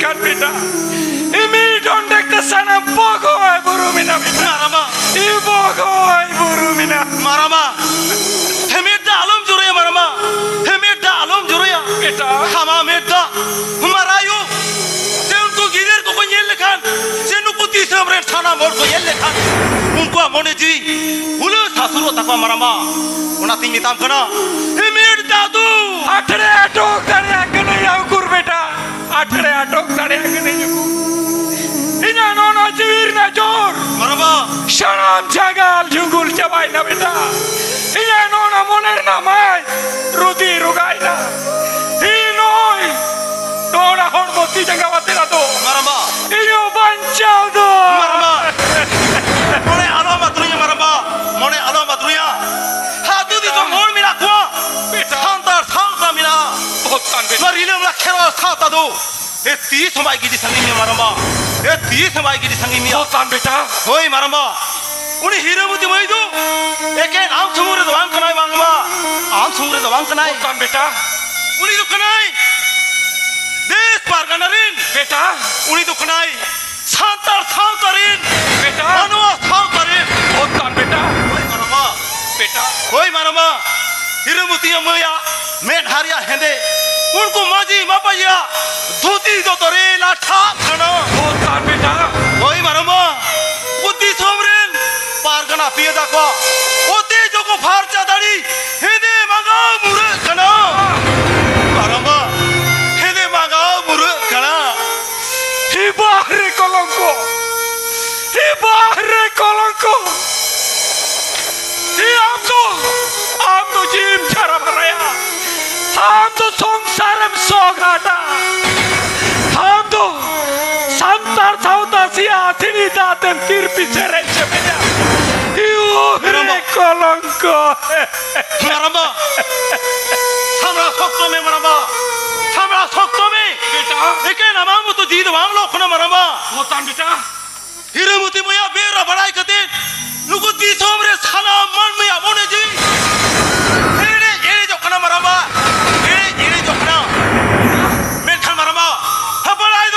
ᱠᱟᱱ ᱵᱮᱴᱟ, ᱤᱢᱤᱰ ᱚᱸᱰᱮ ᱛᱮ ᱥᱟᱱᱟᱢ ᱵᱚᱜᱚᱭ ᱵᱩᱨᱩᱢᱤᱱᱟ ᱵᱮᱴᱟ᱾ ᱢᱟᱨᱟᱢᱟ᱾ ᱤ ᱵᱚᱜᱚᱭ ᱵᱩᱨᱩᱢᱤᱱᱟ᱾ ᱢᱟᱨᱟᱢᱟ᱾ ᱦᱮᱢᱮᱴ ᱫᱟ ᱟᱞᱚᱢ ᱡᱳᱨᱮᱭᱟ ᱢᱟᱨᱟᱢᱟ᱾ ᱦᱮᱢᱮᱴ ᱫᱟ ᱟᱞᱚᱢ ᱡᱳᱨᱮᱭᱟ᱾ ᱵᱮᱴᱟ᱾ ᱠᱷᱟᱢᱟ ᱢᱮᱫ ᱫᱟ᱾ ᱢᱟᱨᱟᱭᱳ᱾ ᱥᱮ ᱩᱱᱠᱩ ᱜᱤᱫᱟᱹᱨ ᱠᱚᱠᱚ ᱧᱮᱞ ᱞᱮᱠᱷᱟᱱ, ᱥᱮ ᱱᱩᱠᱩ ᱫᱤᱥᱚᱢ ᱨᱮᱱ ᱥᱟᱱᱟᱢ ᱦᱚᱲ ᱠᱚ ᱧᱮᱞ ᱞᱮᱠᱷᱟᱱ, ᱩᱱᱠᱩᱣᱟᱜ ᱢᱚᱱᱮ ᱡᱤᱣᱤ ᱦᱩᱞᱟᱹᱥ ᱦᱟᱹᱥᱩᱨᱚᱜ ᱛᱟᱠᱚᱣᱟ ᱢᱟᱨᱟᱢᱟ᱾ ᱚᱱᱟᱛᱤᱧ ᱢᱮᱛᱟᱢ ᱠᱟᱱᱟ, ᱦᱮᱢᱮᱴ ᱫᱟᱫᱩ᱾ ᱟᱴᱷᱲᱮ ᱟᱴᱚᱠ ᱫᱟᱲᱮᱭᱟᱜ ᱠᱟᱹᱱᱟᱹᱧ ᱭᱟ ᱩᱠᱩᱨ ᱵᱮᱴᱟ᱾ ᱟᱴᱷᱲᱮ ᱟᱴᱚᱠ ᱫᱟᱲᱮᱭᱟᱜ ᱠᱟᱹᱱᱟᱹᱧ ᱩᱠᱩᱨ᱾ ᱤᱧᱟᱹᱜ ᱱᱚᱣᱟ ᱡᱤᱣᱤ ᱨᱮᱱᱟᱜ ᱡᱳᱨ᱾ ᱢᱟᱨᱟᱢᱟ᱾ ᱥᱟᱱᱟᱢ ᱡᱟᱸᱜᱟᱞ ᱡᱷᱩᱸᱜᱩᱞ ᱪᱟᱵᱟᱭᱮᱱᱟ ᱵᱮᱴᱟ᱾ ᱤᱧᱟᱹᱜ ᱱᱚᱣᱟ ᱢᱚᱱᱮ ᱨᱮᱱᱟᱜ ᱢᱟᱭ ᱨᱩᱫᱤ ᱨᱚᱜᱟᱭᱮᱱᱟ᱾ ᱤᱧ ᱱᱚᱜᱼᱚᱭ ᱱᱚᱣᱟ ᱦᱚᱲᱢᱚ ᱛᱤ ᱡᱟᱸᱜᱟ ᱟᱛᱮ ᱟᱫᱚ ᱢᱟᱨᱟᱢᱟ᱾ ᱤᱧ ᱦᱚᱸ ᱵᱟᱧᱪᱟᱣ ᱫᱚ᱾ ᱢᱟᱨᱟᱢᱟ᱾ ᱢᱚᱱᱮ ᱟᱞᱚᱢ ᱟᱹᱛᱨᱩᱧᱟ ᱢᱟᱨᱟᱢᱟ᱾ ᱢᱚᱱᱮ ᱟᱞᱚᱢ ᱟᱹᱛᱨᱩᱧᱟ᱾ ᱟᱹᱛᱩ ᱫᱤᱥᱚᱢ ᱦᱚᱲ ᱢᱮᱱᱟᱜ ᱠᱚᱣᱟ᱾ ᱵᱮᱴᱟ᱾ ᱥᱟᱱᱛᱟᱲ ᱥᱟᱶᱛᱟ ᱢᱮᱱᱟᱜᱼᱟ᱾ ᱵᱚᱦᱚᱛ ᱛᱟᱱ ᱵᱮᱴᱟ᱾ ᱱᱚᱣᱟ ᱨᱤᱞᱟᱹᱢᱟᱞᱟ ᱠᱷᱮᱨᱣᱟᱲ ᱥᱟᱶᱛᱟ ᱫᱚ ᱮ ᱛᱤᱥ ᱦᱚᱸ ᱵᱟᱭ ᱜᱤᱰᱤ ᱥᱟᱺᱜᱤᱧ ᱢᱮᱭᱟ ᱢᱟᱨᱟᱢᱟ᱾ ᱮ ᱛᱤᱥ ᱦᱚᱸ ᱵᱟᱭ ᱜᱤᱰᱤ ᱥᱟᱺᱜᱤᱧ ᱢᱮᱭᱟ᱾ ᱵᱚᱦᱚᱛ ᱛᱟᱱ ᱵᱮᱴᱟ᱾ ᱦᱳᱭ ᱢᱟᱨᱟᱢᱟ᱾ ᱩᱱᱤ ᱦᱤᱨᱟᱹᱢᱚᱛᱤ ᱢᱟᱹᱭ ᱫᱚ ᱮᱠᱮᱱ ᱟᱢ ᱥᱩᱢᱩᱝ ᱨᱮᱫᱚ ᱵᱟᱝ ᱠᱟᱱᱟᱭ ᱢᱟᱨᱟᱢᱟ᱾ ᱟᱢ ᱥᱩᱢᱩᱝ ᱨᱮᱫᱚ ᱵᱟᱝ ᱠᱟᱱᱟᱭ᱾ ᱵᱚᱦᱚᱛ ᱛᱟᱱ ᱵᱮᱴᱟ᱾ ᱩᱱᱤ ᱫᱚ ᱠᱟᱱᱟᱭ ᱫᱮᱥ ᱯᱟᱨᱜᱟᱱᱟ ᱨᱮᱱ᱾ ᱵᱮᱴᱟ᱾ ᱩᱱᱤ ᱫᱚ ᱠᱟᱱᱟᱭ ᱥᱟᱱᱛᱟᱲ ᱥᱟᱶᱛᱟ ᱨᱮᱱ, ᱵᱮᱴᱟ᱾ ᱢᱟᱱᱣᱟ ᱥᱟᱶᱛᱟ ᱨᱮᱱ᱾ ᱵᱚᱦᱚᱛ ᱛᱟᱱ ᱵᱮᱴᱟ᱾ ᱦᱳᱭ ᱢᱟᱨᱟᱢᱟ᱾ ᱵᱮᱴᱟ᱾ ᱦᱳᱭ ᱢᱟᱨᱟᱢᱟ᱾ ᱦᱤᱨᱟᱹᱢᱚᱛᱤ ᱢᱟᱹᱭᱟᱜ ᱢᱮᱫᱦᱟ ᱨᱮᱭᱟᱜ ᱦᱮᱸᱫᱮ, ᱩᱱᱠᱩ ᱢᱟᱹᱡᱷᱤ ᱢᱟᱯᱟᱡᱤᱭᱟᱜ ᱫᱷᱩᱛᱤ ᱫᱚᱛᱚ ᱨᱮ ᱞᱟᱴᱷᱟᱜ ᱠᱟᱱᱟ᱾ ᱵᱚᱦᱚᱛ ᱛᱟᱱ ᱵᱮᱴᱟ᱾ ᱦᱳᱭ ᱢᱟᱨᱟᱢᱟ᱾ ᱩᱱᱠᱩ ᱫᱤᱥᱚᱢ ᱨᱮᱱ ᱯᱟᱨᱜᱟᱱᱟ ᱯᱤᱭᱟᱹᱫᱟ ᱠᱚ ᱚᱛᱮ ᱡᱚᱜᱚ ᱯᱷᱟᱨᱪᱟ ᱫᱟᱲᱮ ᱦᱮᱸᱫᱮ ᱢᱟᱸᱜᱟᱣ ᱢᱩᱨᱟᱹᱜ ᱠᱟᱱᱟ᱾ ᱢᱟᱨᱟᱢᱟ᱾ ᱦᱮᱸᱫᱮ ᱢᱟᱸᱜᱟᱣ ᱢᱩᱨᱟᱹᱜ ᱠᱟᱱᱟ᱾ ᱦᱤ ᱵᱟᱦᱨᱮ ᱠᱚᱞᱚᱝᱠᱚ, ᱦᱤ ᱵᱟᱦᱨᱮ ᱠᱚᱞᱚᱝᱠᱚ᱾ ᱦᱤ ᱟᱢ ᱫᱚ, ᱟᱢ ᱫᱚ ᱡᱤᱣᱤᱢ ᱪᱷᱟᱨᱟ ᱵᱟᱨᱟᱭᱟ, ᱟᱢ ᱫᱚ ᱥᱚᱝᱥᱟᱨᱮᱢ ᱥᱚᱜᱷᱟᱴᱟ, ᱟᱢ ᱫᱚ ᱥᱟᱱᱛᱟᱲ ᱥᱟᱶᱛᱟ ᱥᱮᱭᱟ ᱛᱷᱤᱨᱤ ᱫᱟᱛᱮᱢ ᱛᱤᱨᱯᱤ ᱥᱮᱨᱮᱧ ᱪᱮᱢᱮᱧᱟ᱾ ᱦᱤ ᱵᱟᱦᱨᱮ ᱠᱚᱞᱚᱝᱠᱚ᱾ ᱢᱟᱨᱟᱢᱵᱟ, ᱥᱟᱢᱲᱟᱣ ᱥᱚᱠᱛᱚ ᱢᱮ ᱢᱟᱨᱟᱢᱵᱟ, ᱥᱟᱢᱲᱟᱣ ᱥᱚᱠᱛᱚ ᱢᱮ᱾ ᱵᱮᱴᱟ᱾ ᱮᱠᱮᱱ ᱟᱢᱟᱜ ᱢᱚᱛᱚ ᱡᱤᱣᱤ ᱫᱚ ᱵᱟᱝ ᱞᱚᱜ ᱠᱟᱱᱟ ᱢᱟᱨᱟᱢᱵᱟ᱾ ᱵᱚᱛᱟᱱ ᱵᱮᱴᱟ᱾ ᱦᱤᱨᱟᱹᱢᱚᱛᱤ ᱵᱚᱭᱦᱟ ᱵᱮᱣᱨᱟ ᱵᱟᱲᱟᱭ ᱠᱟᱛᱮ ᱱᱩᱠᱩ ᱫᱤᱥᱚᱢ ᱨᱮ ᱥᱟᱱᱟᱢ ᱢᱟᱹᱱᱢᱤᱭᱟᱜ ᱢᱚᱱᱮ ᱡᱤᱣᱤ ᱮᱲᱮᱡ ᱮᱲᱮᱡᱚᱜ ᱠᱟᱱᱟ ᱢᱟᱨᱟᱢᱵᱟ, ᱮᱲᱮᱡ ᱮᱲᱮᱡᱚᱜ ᱠᱟᱱᱟ᱾ ᱢᱮᱱᱠᱷᱟᱱ ᱢᱟᱨᱟᱢᱵᱟ, ᱦᱟᱯᱲᱟᱭ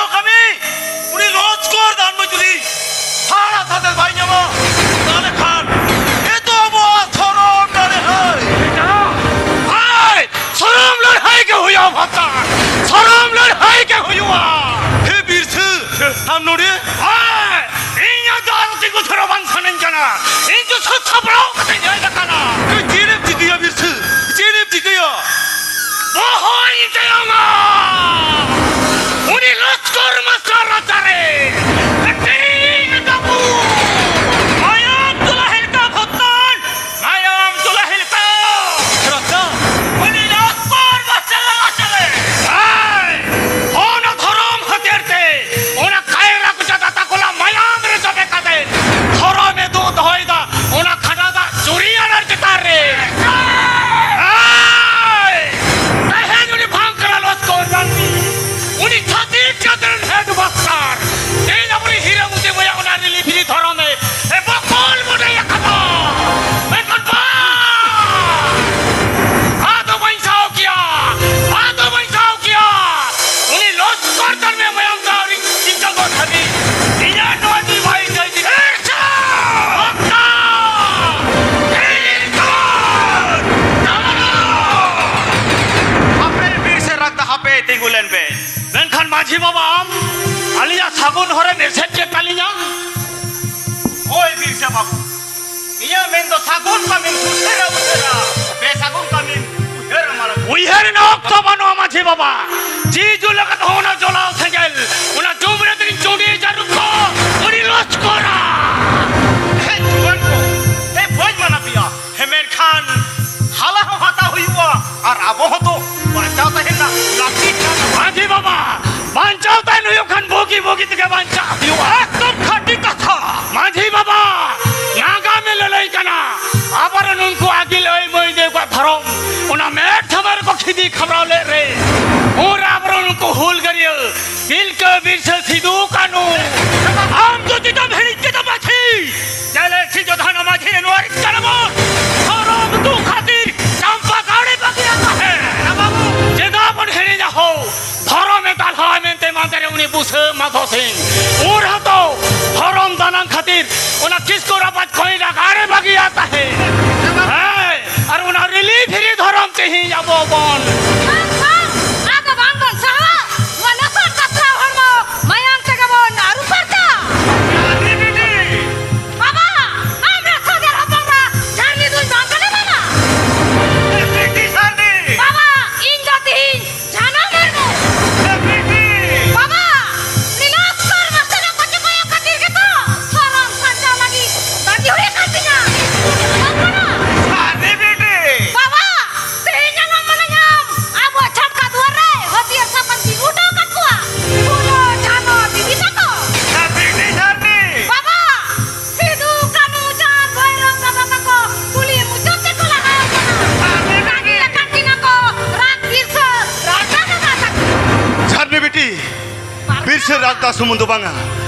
ᱢᱟᱹᱡᱷᱤ ᱵᱟᱵᱟ, ᱟᱢ ᱟᱹᱞᱤᱧᱟᱜ ᱥᱟᱹᱜᱩᱱ ᱦᱚᱨᱮᱢ ᱮᱥᱮᱫ ᱠᱮᱫ ᱛᱟᱹᱞᱤᱧᱟ᱾ ᱦᱳᱭ ᱵᱤᱨᱥᱟ ᱵᱟᱹᱵᱩ, ᱤᱧᱟᱹᱜ ᱢᱮᱱ ᱫᱚ ᱥᱟᱹᱜᱩᱱ ᱠᱟᱹᱢᱤᱢ ᱥᱩᱥᱟᱹᱨᱟ ᱩᱥᱟᱹᱨᱟ, ᱵᱮᱥᱟᱹᱜᱩᱱ ᱠᱟᱹᱢᱤᱢ ᱩᱭᱦᱟᱹᱨᱟ ᱢᱟᱲᱟᱝ᱾ ᱩᱭᱦᱟᱹᱨ ᱨᱮᱱᱟᱜ ᱚᱠᱛᱚ ᱵᱟᱹᱱᱩᱜᱼᱟ ᱢᱟᱹᱡᱷᱤ ᱵᱟᱵᱟ᱾ ᱡᱤᱣᱤ ᱡᱩᱞ ᱟᱠᱟᱫ ᱦᱚᱸ ᱚᱱᱟ ᱡᱚᱞᱟᱣ ᱥᱮᱸᱜᱮᱞ, ᱚᱱᱟ ᱡᱩᱢ ᱨᱮ ᱛᱤᱧ ᱪᱩᱸᱰᱤ ᱡᱟᱹᱨᱩ ᱠᱚ ᱟᱹᱰᱤ ᱞᱚᱥᱠᱚᱨᱟ᱾ ᱦᱮᱸ ᱡᱩᱣᱟᱹᱱ ᱠᱚ, ᱮ ᱵᱟᱹᱧ ᱢᱟᱱᱟ ᱯᱮᱭᱟ᱾ ᱦᱮᱸ, ᱢᱮᱱᱠᱷᱟᱱ ᱦᱟᱞᱟ ᱦᱚᱸ ᱦᱟᱛᱟᱣ ᱦᱩᱭᱩᱜᱼᱟ ᱟᱨ ᱟᱵᱚ ᱦᱚᱸ ᱛᱚ ᱵᱟᱧᱪᱟᱣ ᱛᱟᱦᱮᱱ ᱨᱮᱱᱟᱜ ᱞᱟᱹᱠᱛᱤ ᱠᱟᱱᱟ᱾ ᱢᱟᱹᱡᱷᱤ ᱵᱟᱵᱟ, ᱵᱟᱧᱪᱟᱣ ᱛᱟᱦᱮᱱ ᱦᱩᱭᱩᱜ ᱠᱷᱟᱱ ᱵᱩᱜᱤ ᱵᱩᱜᱤ ᱛᱮᱜᱮ ᱵᱟᱧᱪᱟᱜ ᱦᱩᱭᱩᱜᱼᱟ᱾ ᱮᱠᱫᱚᱢ ᱠᱷᱟᱹᱴᱤ ᱠᱟᱛᱷᱟ᱾ ᱢᱟᱹᱡᱷᱤ ᱵᱟᱵᱟ, ᱱᱟᱜᱟᱢᱮ ᱞᱟᱹᱞᱟᱹᱭ ᱠᱟᱱᱟ, ᱟᱵᱚᱨᱮᱱ ᱩᱱᱠᱩ ᱟᱹᱜᱤᱞ ᱟᱹᱭ ᱢᱟᱹᱭ ᱫᱮᱣ ᱠᱚᱣᱟᱜ ᱫᱷᱚᱨᱚᱢ ᱚᱱᱟ ᱢᱮᱫ ᱥᱟᱢᱟᱝ ᱨᱮᱠᱚ ᱠᱷᱤᱫᱤ ᱠᱷᱟᱵᱽᱲᱟᱣ ᱞᱮᱫ ᱨᱮ, ᱩᱱᱨᱮ ᱟᱵᱚᱨᱮᱱ ᱩᱱᱠᱩ ᱦᱩᱞᱜᱟᱹᱨᱤᱭᱟᱹ ᱛᱤᱞᱠᱟᱹ ᱵᱤᱨᱥᱟᱹ ᱥᱤᱫᱩ ᱠᱟᱹᱱᱩ, ᱟᱢ ᱡᱩᱫᱤ ᱫᱚᱢ ᱦᱤᱲᱤᱧ ᱠᱮᱫᱟ ᱢᱟᱹᱡᱷᱤ, ᱧᱮᱞᱮ ᱥᱤᱧ ᱡᱚᱫᱷᱟᱱᱟ ᱢᱟᱹᱡᱷᱤ ᱱᱚᱣᱟ ᱨᱤᱧ ᱠᱟᱱᱟ ᱵᱚᱱ᱾ ᱫᱷᱚᱨᱚᱢ ᱫᱩᱠ ᱠᱷᱟᱹᱛᱤᱨ ᱪᱟᱢᱯᱟ ᱜᱟᱲᱮ ᱵᱟᱹᱜᱤᱭᱟ ᱛᱟᱦᱮᱸ᱾ ᱪᱮᱫᱟᱜ ᱵᱚᱱ ᱦᱤᱲᱤᱧᱟ ᱦᱳ? ᱫᱷᱚᱨᱚᱢᱮ ᱫᱟᱞᱦᱟ ᱢᱮᱱᱛᱮ ᱢᱟᱱᱛᱮ ᱨᱮ ᱩᱱᱤ ᱵᱩᱥᱟᱹ ᱢᱟᱫᱷᱚ ᱥᱤᱝ᱾ ᱩᱱ ᱦᱚᱸᱛᱚ ᱫᱷᱚᱨᱚᱢ ᱫᱟᱱᱟᱝ ᱠᱷᱟᱹᱛᱤᱨ ᱚᱱᱟ ᱠᱤᱥᱠᱩ ᱨᱟᱯᱟᱡᱽ ᱠᱚᱭᱞᱟ ᱜᱟᱲᱮ ᱵᱟᱹᱜᱤᱭᱟ ᱛᱟᱦᱮᱸ᱾ ᱦᱮᱸ, ᱟᱨ ᱚᱱᱟ ᱨᱤᱞᱤ ᱯᱷᱤᱨᱤ ᱫᱷᱚᱨᱚᱢ ᱛᱮᱦᱮᱧ ᱟᱵᱚ ᱵᱚᱱ ᱵᱟᱝ, ᱵᱟᱝ, ᱟᱫᱚ ᱵᱟᱝ ᱵᱚᱱ ᱥᱟᱦᱟᱣᱟ᱾ ᱱᱚᱣᱟ ᱞᱚᱥᱚᱫ ᱠᱟᱛᱷᱟ ᱦᱚᱲᱢᱚ ᱢᱟᱭᱟᱝ ᱛᱮᱜᱮ ᱵᱚᱱ ᱟᱹᱨᱩ ᱯᱷᱟᱨᱪᱟ᱾ ᱵᱟᱵᱟ, ᱟᱢ ᱨᱟᱥᱟ ᱫᱮᱨ ᱦᱚᱯᱚᱱ ᱨᱟ ᱡᱷᱟᱨᱱᱤ ᱫᱩᱧ ᱵᱟᱝ ᱠᱟᱱᱟ ᱵᱟᱵᱟ᱾ ᱵᱤᱴᱤ ᱥᱟᱨᱱᱤ᱾ ᱵᱟᱵᱟ, ᱤᱧ ᱫᱚ ᱛᱤᱦᱤᱧ ᱡᱷᱟᱱᱚ ᱢᱩᱨᱢᱩ᱾ ᱵᱤᱴᱤ᱾ ᱵᱟᱵᱟ, ᱱᱤᱞᱚᱥᱠᱚᱨ ᱢᱟᱥᱴᱟᱨ ᱠᱚ ᱪᱚᱠᱚᱭᱚᱜ ᱠᱷᱟᱹᱛᱤᱨ ᱜᱮᱛᱚ ᱥᱚᱨᱚᱢ ᱥᱟᱧᱪᱟᱣ ᱞᱟᱹᱜᱤᱫ ᱵᱟᱹᱜᱤ ᱦᱩᱭ ᱟᱠᱟᱱ ᱛᱤᱧᱟ᱾ ᱵᱟᱝ ᱠᱟᱱᱟ? ᱥᱟᱨᱱᱤ ᱵᱤᱴᱤ᱾ ᱵᱟᱵᱟ, ᱛᱮᱦᱮᱧ ᱟᱞᱚᱢ ᱢᱟᱱᱟᱧᱟᱢ᱾ ᱟᱵᱚ ᱪᱷᱟᱴᱠᱟ ᱫᱩᱣᱟᱹᱨ ᱨᱮ ᱦᱟᱹᱛᱭᱟᱹᱨ ᱥᱟᱠᱟᱢ ᱛᱤᱸᱜᱩ ᱦᱚᱴᱚ ᱟᱠᱟᱫ ᱠᱚᱣᱟ᱾ ᱯᱷᱩᱞᱳ, ᱡᱷᱟᱱᱚ, ᱵᱤᱴᱤ ᱛᱟᱠᱚ᱾ ᱥᱟᱨᱱᱤ ᱵᱤᱴᱤ, ᱥᱟᱨᱱᱤ᱾ ᱵᱟᱵᱟ, ᱥᱤᱫᱩ, ᱠᱟᱹᱱᱩ, ᱪᱟᱸᱫ, ᱵᱷᱳᱭᱨᱳᱵ ᱵᱟᱵᱟ ᱛᱟᱠᱚ ᱠᱩᱞᱦᱤ ᱢᱩᱪᱟᱹᱫ ᱛᱮᱠᱚ ᱞᱟᱦᱟ ᱟᱠᱟᱱᱟ᱾ ᱨᱟᱹᱜᱤ ᱟᱠᱟᱱ ᱠᱤᱱᱟ ᱠᱚ, ᱨᱟᱜ ᱵᱤᱨᱥᱟᱹ, ᱨᱟᱡᱟ ᱵᱟᱵᱟ ᱛᱟᱠᱚ᱾ ᱥᱟᱨᱱᱤ ᱵᱤᱴᱤ, ᱵᱤᱨᱥᱟᱹ ᱨᱟᱜᱽ ᱫᱟ ᱥᱩᱢᱩᱝ ᱫᱚ ᱵᱟᱝᱟ,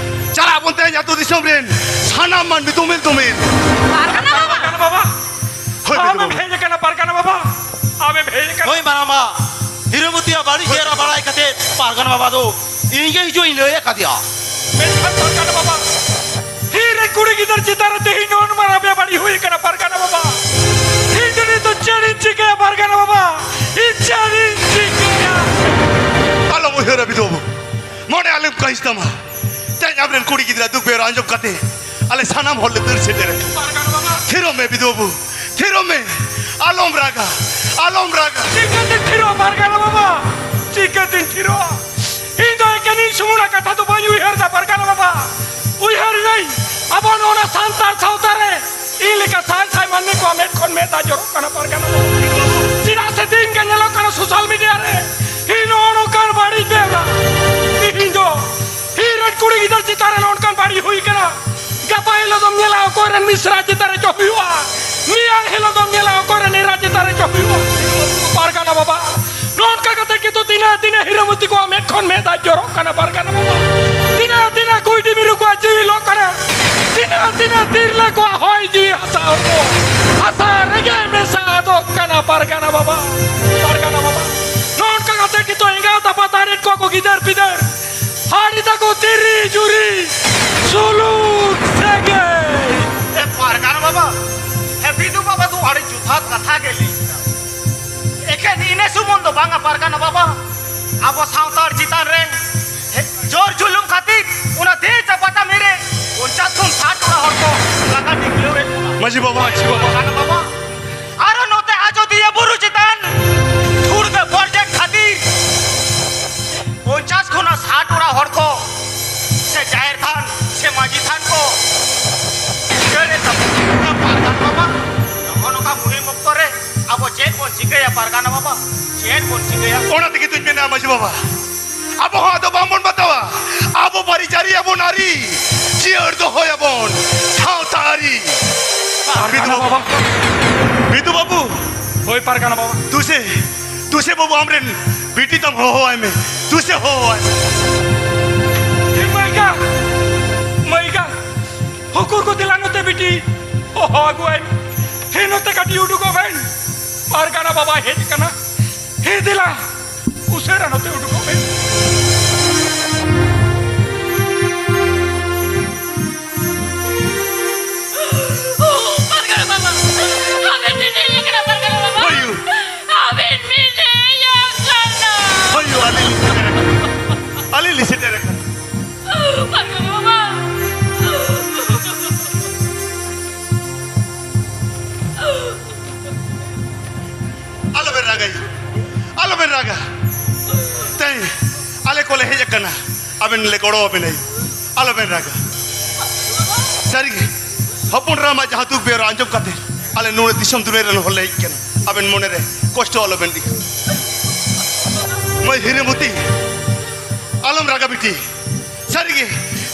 ᱪᱟᱞᱟᱜ ᱵᱚᱱ ᱛᱮᱦᱮᱧ ᱟᱹᱛᱩ ᱫᱤᱥᱚᱢ ᱨᱮᱱ ᱥᱟᱱᱟᱢ ᱢᱟᱹᱱᱢᱤ ᱫᱩᱢᱤᱞ ᱫᱩᱢᱤᱞ᱾ ᱯᱟᱨᱜᱟᱱᱟ ᱵᱟᱵᱟ᱾ ᱯᱟᱨᱜᱟᱱᱟ ᱵᱟᱵᱟ᱾ ᱦᱳᱭ, ᱟᱢᱮᱢ ᱵᱤᱴᱤ ᱵᱟᱹᱵᱩ᱾ ᱦᱮᱡ ᱟᱠᱟᱱᱟ ᱯᱟᱨᱜᱟᱱᱟ ᱵᱟᱵᱟ᱾ ᱟᱢᱮᱢ ᱦᱮᱡ ᱟᱠᱟᱱᱟ᱾ ᱦᱳᱭ, ᱢᱟᱨᱟᱝᱵᱟ᱾ ᱦᱤᱨᱟᱹᱢᱚᱛᱤᱭᱟᱜ ᱵᱟᱹᱲᱤᱡ ᱵᱮᱣᱨᱟ ᱵᱟᱲᱟᱭ ᱠᱟᱛᱮ ᱯᱟᱨᱜᱟᱱᱟ ᱵᱟᱵᱟ ᱫᱚ ᱤᱧ ᱜᱮ ᱦᱤᱡᱩᱜ ᱤᱧ ᱞᱟᱹᱭ ᱟᱠᱟᱫᱮᱭᱟ᱾ ᱢᱮᱱᱠᱷᱟᱱ ᱯᱟᱨᱜᱟᱱᱟ ᱵᱟᱵᱟ, ᱤᱧ ᱨᱮᱱ ᱠᱩᱲᱤ ᱜᱤᱫᱟᱹᱨ ᱪᱮᱛᱟᱱ ᱨᱮ ᱛᱮᱦᱮᱧ ᱱᱚᱜᱼᱚ ᱱᱚᱣᱟ ᱵᱮᱵᱟᱹᱲᱤᱡ ᱦᱩᱭ ᱟᱠᱟᱱᱟ ᱯᱟᱨᱜᱟᱱᱟ ᱵᱟᱵᱟ᱾ ᱤᱧ ᱫᱚ ᱱᱤᱛᱚᱜ ᱪᱮᱫ ᱤᱧ ᱪᱤᱠᱟᱹᱭᱟ ᱯᱟᱨᱜᱟᱱᱟ ᱵᱟᱵᱟ? ᱤᱧ ᱪᱮᱫ ᱤᱧ ᱪᱤᱠᱟᱹᱭᱟ? ᱟᱞᱚᱢ ᱩᱭᱦᱟᱹᱨᱟ ᱵᱤᱴᱤ ᱵᱟᱹᱵᱩ᱾ ᱛᱟᱢᱟ᱾ ᱛᱮᱦᱮᱧ ᱟᱢᱨᱮᱱ ᱠᱩᱲᱤ ᱜᱤᱫᱽᱨᱟᱹ ᱫᱩᱠ ᱵᱮᱣᱨᱟ ᱟᱸᱡᱚᱢ ᱠᱟᱛᱮ ᱟᱞᱮ ᱥᱟᱱᱟᱢ ᱦᱚᱲ ᱞᱮ ᱫᱟᱹᱲ ᱥᱮᱴᱮᱨ ᱟᱠᱟᱱᱟ᱾ ᱯᱟᱨᱜᱟᱱᱟ ᱵᱟᱵᱟ᱾ ᱛᱷᱤᱨᱚᱜ ᱢᱮ ᱵᱤᱫᱩ ᱵᱟᱹᱵᱩ, ᱛᱷᱤᱨᱚᱜ ᱢᱮ, ᱟᱞᱚᱢ ᱨᱟᱜᱟ, ᱟᱞᱚᱢ ᱨᱟᱜᱟ᱾ ᱪᱤᱠᱟᱹᱛᱮ ᱛᱷᱤᱨᱚᱜᱼᱟ ᱯᱟᱨᱜᱟᱱᱟ ᱵᱟᱵᱟ? ᱪᱤᱠᱟᱹᱛᱮᱧ ᱛᱷᱤᱨᱚᱜᱼᱟ? ᱤᱧ ᱫᱚ ᱮᱠᱮᱱ ᱤᱧ ᱥᱩᱢᱩᱝᱟᱜ ᱠᱟᱛᱷᱟ ᱫᱚ ᱵᱟᱹᱧ ᱩᱭᱦᱟᱹᱨ ᱮᱫᱟ ᱯᱟᱨᱜᱟᱱᱟ ᱵᱟᱵᱟ᱾ ᱩᱭᱦᱟᱹᱨ ᱮᱫᱟᱹᱧ ᱟᱵᱚ ᱱᱚᱣᱟ ᱥᱟᱱᱛᱟᱲ ᱥᱟᱶᱛᱟ ᱨᱮ ᱤᱧ ᱞᱮᱠᱟ ᱥᱟᱭ ᱥᱟᱭ ᱢᱟᱹᱱᱢᱤ ᱠᱚᱣᱟᱜ ᱢᱮᱫ ᱠᱷᱚᱱ ᱢᱮᱫ ᱫᱟᱜ ᱡᱚᱨᱚᱜ ᱠᱟᱱᱟ ᱯᱟᱨᱜᱟᱱᱟ ᱵᱟᱵᱟ᱾ ᱪᱮᱫᱟᱜ ᱥᱮ ᱛᱮᱦᱮᱧ ᱜᱮ ᱧᱮᱞᱚᱜ ᱠᱟᱱᱟ ᱥᱳᱥᱟᱞ ᱢᱤᱰᱤᱭᱟ ᱨᱮ ᱤᱧ ᱱᱚᱜᱼᱚ ᱱᱚᱝᱠᱟᱱ ᱵᱟᱹᱲᱤᱡ ᱵᱮᱣᱨᱟ, ᱤᱧ ᱫᱚ ᱤᱧ ᱨᱮᱱ ᱠᱩᱲᱤ ᱜᱤᱫᱟᱹᱨ ᱪᱮᱛᱟᱱ ᱨᱮ ᱱᱚᱝᱠᱟᱱ ᱵᱟᱹᱲᱤᱡ ᱦᱩᱭ ᱠᱟᱱᱟ᱾ ᱜᱟᱯᱟ ᱦᱤᱞᱳᱜ ᱫᱚᱢ ᱧᱮᱞᱟ ᱚᱠᱚᱭ ᱨᱮᱱ ᱢᱤᱥᱨᱟ ᱪᱮᱛᱟᱱ ᱨᱮ ᱪᱚ ᱦᱩᱭᱩᱜᱼᱟ, ᱢᱮᱭᱟᱝ ᱦᱤᱞᱳᱜ ᱫᱚᱢ ᱧᱮᱞᱟ ᱚᱠᱚᱭ ᱨᱮᱱ ᱮᱨᱟ ᱪᱮᱛᱟᱱ ᱨᱮ ᱪᱚ ᱦᱩᱭᱩᱜᱼᱟ᱾ ᱯᱟᱨᱜᱟᱱᱟ ᱵᱟᱵᱟ, ᱱᱚᱝᱠᱟ ᱠᱟᱛᱮ ᱠᱤᱱᱛᱩ ᱛᱤᱱᱟᱹᱜ ᱛᱤᱱᱟᱹᱜ ᱦᱤᱨᱟᱹᱢᱩᱛᱤ ᱠᱚᱣᱟᱜ ᱢᱮᱫ ᱠᱷᱚᱱ ᱢᱮᱫ ᱫᱟᱜ ᱡᱚᱨᱚᱜ ᱠᱟᱱᱟ ᱯᱟᱨᱜᱟᱱᱟ ᱵᱟᱵᱟ᱾ ᱛᱤᱱᱟᱹᱜ ᱛᱤᱱᱟᱹᱜ ᱠᱩᱭᱰᱤ ᱢᱤᱨᱩ ᱠᱚᱣᱟᱜ ᱡᱤᱣᱤ ᱞᱚᱜ ᱠᱟᱱᱟ᱾ ᱛᱤᱱᱟᱹᱜ ᱛᱤᱱᱟᱹᱜ ᱛᱤᱨᱞᱟᱹ ᱠᱚᱣᱟᱜ ᱦᱚᱭ ᱡᱤᱣᱤ ᱦᱟᱥᱟ ᱦᱚᱲᱢᱚ ᱦᱟᱥᱟ ᱨᱮᱜᱮ ᱢᱮᱥᱟ ᱟᱫᱚᱜ ᱠᱟᱱᱟ ᱯᱟᱨᱜᱟᱱᱟ ᱵᱟᱵᱟ᱾ ᱯᱟᱨᱜᱟᱱᱟ ᱵᱟᱵᱟ, ᱱᱚᱝᱠᱟ ᱠᱟᱛᱮ ᱠᱤᱱᱛᱩ ᱮᱸᱜᱟᱛ ᱟᱯᱟᱛ ᱟᱨ ᱠᱚᱣᱟ ᱠᱚ ᱜᱤᱫᱟᱹᱨ ᱯᱤᱫᱟᱹᱨ ᱟᱹᱰᱤ ᱛᱟᱠᱚ ᱛᱤᱨᱤ ᱡᱩᱨᱤ ᱥᱩᱞᱩᱠ ᱥᱟᱹᱜᱟᱹᱭ᱾ ᱮ ᱯᱟᱨᱜᱟᱱᱟ ᱵᱟᱵᱟ, ᱮ ᱵᱤᱫᱩ ᱵᱟᱵᱟ ᱫᱚ ᱟᱹᱰᱤ ᱡᱚᱛᱷᱟᱛ ᱠᱟᱛᱷᱟ ᱜᱮ ᱞᱟᱹᱭ ᱠᱮᱫᱟ᱾ ᱮᱠᱮᱱ ᱤᱱᱟᱹ ᱥᱩᱢᱩᱝ ᱫᱚ ᱵᱟᱝᱟ ᱯᱟᱨᱜᱟᱱᱟ ᱵᱟᱵᱟ, ᱟᱵᱚ ᱥᱟᱱᱛᱟᱲ ᱪᱮᱛᱟᱱ ᱨᱮ ᱡᱳᱨ ᱡᱩᱞᱩᱢ ᱠᱷᱟᱹᱛᱤᱨ ᱚᱱᱟ ᱛᱮᱡᱟ ᱯᱟᱛᱟ ᱢᱤᱨᱮ ᱯᱚᱧᱪᱟᱥ ᱠᱷᱚᱱ ᱥᱟᱴ ᱚᱲᱟᱜ ᱦᱚᱲ ᱠᱚ ᱞᱟᱜᱟ ᱰᱤᱜᱽᱞᱟᱹᱣᱮᱫ ᱵᱚᱱᱟ᱾ ᱢᱟᱹᱡᱷᱤ ᱵᱟᱵᱟ, ᱢᱟᱹᱡᱷᱤ ᱵᱟᱵᱟ᱾ ᱯᱟᱨᱜᱟᱱᱟ ᱵᱟᱵᱟ, ᱟᱨᱚ ᱱᱚᱛᱮ ᱟᱡᱚᱫᱤᱭᱟᱹ ᱵᱩᱨᱩ ᱪᱮᱛᱟᱱ ᱴᱷᱩᱲᱜᱟᱹ ᱯᱨᱚᱡᱮᱠᱴ ᱠᱷᱟᱹᱛᱤᱨ ᱯᱚᱧᱪᱟᱥ ᱠᱷᱚᱱᱟᱜ ᱥᱟᱴ ᱚᱲᱟᱜ ᱦᱚᱲ ᱠᱚ ᱥᱮ ᱡᱟᱦᱮᱨ ᱛᱷᱟᱱ ᱥᱮ ᱢᱟᱹᱡᱷᱤ ᱛᱷᱟᱱ ᱠᱚ ᱩᱡᱟᱹᱲᱮᱫ ᱛᱟᱵᱚᱱᱟ᱾ ᱯᱟᱨᱜᱟᱱᱟ ᱵᱟᱵᱟ, ᱱᱚᱜᱼᱚ ᱱᱚᱝᱠᱟ ᱢᱩᱦᱤᱢ ᱚᱠᱛᱚ ᱨᱮ ᱟᱵᱚ ᱪᱮᱫ ᱵᱚᱱ ᱪᱤᱠᱟᱹᱭᱟ ᱯᱟᱨᱜᱟᱱᱟ ᱵᱟᱵᱟ? ᱪᱮᱫ ᱵᱚᱱ ᱪᱤᱠᱟᱹᱭᱟ? ᱚᱱᱟ ᱛᱮᱜᱮ ᱛᱩᱧ ᱢᱮᱱᱟ ᱢᱟᱹᱡᱷᱤ ᱵᱟᱵᱟ, ᱟᱵᱚ ᱦᱚᱸ ᱟᱫᱚ ᱵᱟᱝᱵᱚᱱ ᱵᱟᱛᱟᱣᱟ᱾ ᱟᱵᱚ ᱵᱟᱹᱨᱤ ᱪᱟᱹᱨᱤ ᱟᱵᱚᱱ ᱟᱹᱨᱤ, ᱡᱤᱭᱟᱹᱲ ᱫᱚᱦᱚᱭᱟᱵᱚᱱ ᱥᱟᱶᱛᱟ ᱟᱹᱨᱤ᱾ ᱯᱟᱨᱜᱟᱱᱟ ᱵᱤᱫᱩ ᱵᱟᱵᱟ᱾ ᱵᱤᱫᱩ ᱵᱟᱹᱵᱩ᱾ ᱦᱳᱭ ᱯᱟᱨᱜᱟᱱᱟ ᱵᱟᱵᱟ᱾ ᱫᱩᱥᱮ, ᱫᱩᱥᱮ ᱵᱟᱹᱵᱩ ᱟᱢᱨᱮᱱ ᱵᱤᱴᱤ ᱛᱟᱢ ᱦᱚᱦᱚᱣᱟᱭ ᱢᱮ᱾ ᱫᱩᱥᱮ ᱦᱚᱦᱚᱣᱟᱭ ᱢᱮ᱾ ᱮ ᱢᱟᱹᱭᱜᱟ, ᱢᱟᱹᱭᱜᱟ, ᱦᱚᱠᱩᱨ ᱠᱚ ᱫᱮᱞᱟ ᱱᱚᱛᱮ ᱵᱤᱴᱤ ᱦᱚᱦᱚ ᱟᱹᱜᱩᱣᱟᱭ ᱢᱮ᱾ ᱦᱮ ᱱᱚᱛᱮ ᱠᱟᱹᱴᱤᱡ ᱩᱰᱩᱠᱚᱜ ᱵᱮᱱ᱾ ᱯᱟᱨᱜᱟᱱᱟ ᱵᱟᱵᱟᱭ ᱦᱮᱡ ᱟᱠᱟᱱᱟ᱾ ᱦᱮ ᱫᱮᱞᱟ᱾ ᱩᱥᱟᱹᱨᱟ ᱱᱚᱛᱮ ᱩᱰᱩᱠᱚᱜ ᱢᱮ᱾ ᱳ, ᱯᱟᱨᱜᱟᱱᱟ ᱵᱟᱵᱟ, ᱟᱵᱮᱱ ᱵᱮᱱ ᱦᱮᱡ ᱟᱠᱟᱱᱟ, ᱯᱟᱨᱜᱟᱱᱟ ᱵᱟᱵᱟ᱾ ᱦᱳᱭ ᱭᱩ᱾ ᱟᱵᱮᱱ ᱵᱮᱱ ᱦᱮᱡ ᱟᱠᱟᱱᱟ᱾ ᱦᱳᱭ ᱭᱩ, ᱟᱹᱞᱤᱧ ᱞᱤᱧ ᱥᱮᱴᱮᱨ ᱟᱠᱟᱱᱟ᱾ ᱟᱹᱞᱤᱧ ᱞᱤᱧ ᱥᱮᱴᱮᱨ ᱟᱠᱟᱱᱟ᱾ ᱟᱞᱚᱵᱮᱱ ᱨᱟᱜᱟ᱾ ᱛᱮᱦᱮᱧ ᱟᱞᱮ ᱠᱚᱞᱮ ᱦᱮᱡ ᱟᱠᱟᱱᱟ, ᱟᱵᱮᱱ ᱞᱮ ᱜᱚᱲᱚ ᱟᱵᱮᱱᱟ᱾ ᱟᱞᱚᱵᱮᱱ ᱨᱟᱜᱟ᱾ ᱥᱟᱹᱨᱤᱜᱮ, ᱦᱚᱯᱚᱱ ᱮᱨᱟ ᱟᱢᱟᱜ ᱡᱟᱦᱟᱸ ᱫᱩᱠ ᱵᱮᱣᱨᱟ ᱟᱸᱡᱚᱢ ᱠᱟᱛᱮ ᱟᱞᱮ ᱱᱚᱰᱮ ᱫᱤᱥᱚᱢ ᱫᱩᱱᱤᱭᱟᱹ ᱨᱮᱱ ᱦᱚᱲ ᱞᱮ ᱦᱮᱡ ᱟᱠᱟᱱᱟ᱾ ᱟᱵᱮᱱ ᱢᱚᱱᱮᱨᱮ ᱠᱚᱥᱴᱚ ᱟᱞᱚᱵᱮᱱ ᱤᱫᱤᱭᱟ᱾ ᱢᱟᱹᱭ ᱦᱤᱨᱟᱹᱢᱚᱛᱤ, ᱟᱞᱚᱢ ᱨᱟᱜᱟ ᱵᱤᱴᱤ᱾ ᱥᱟᱹᱨᱤᱜᱮ,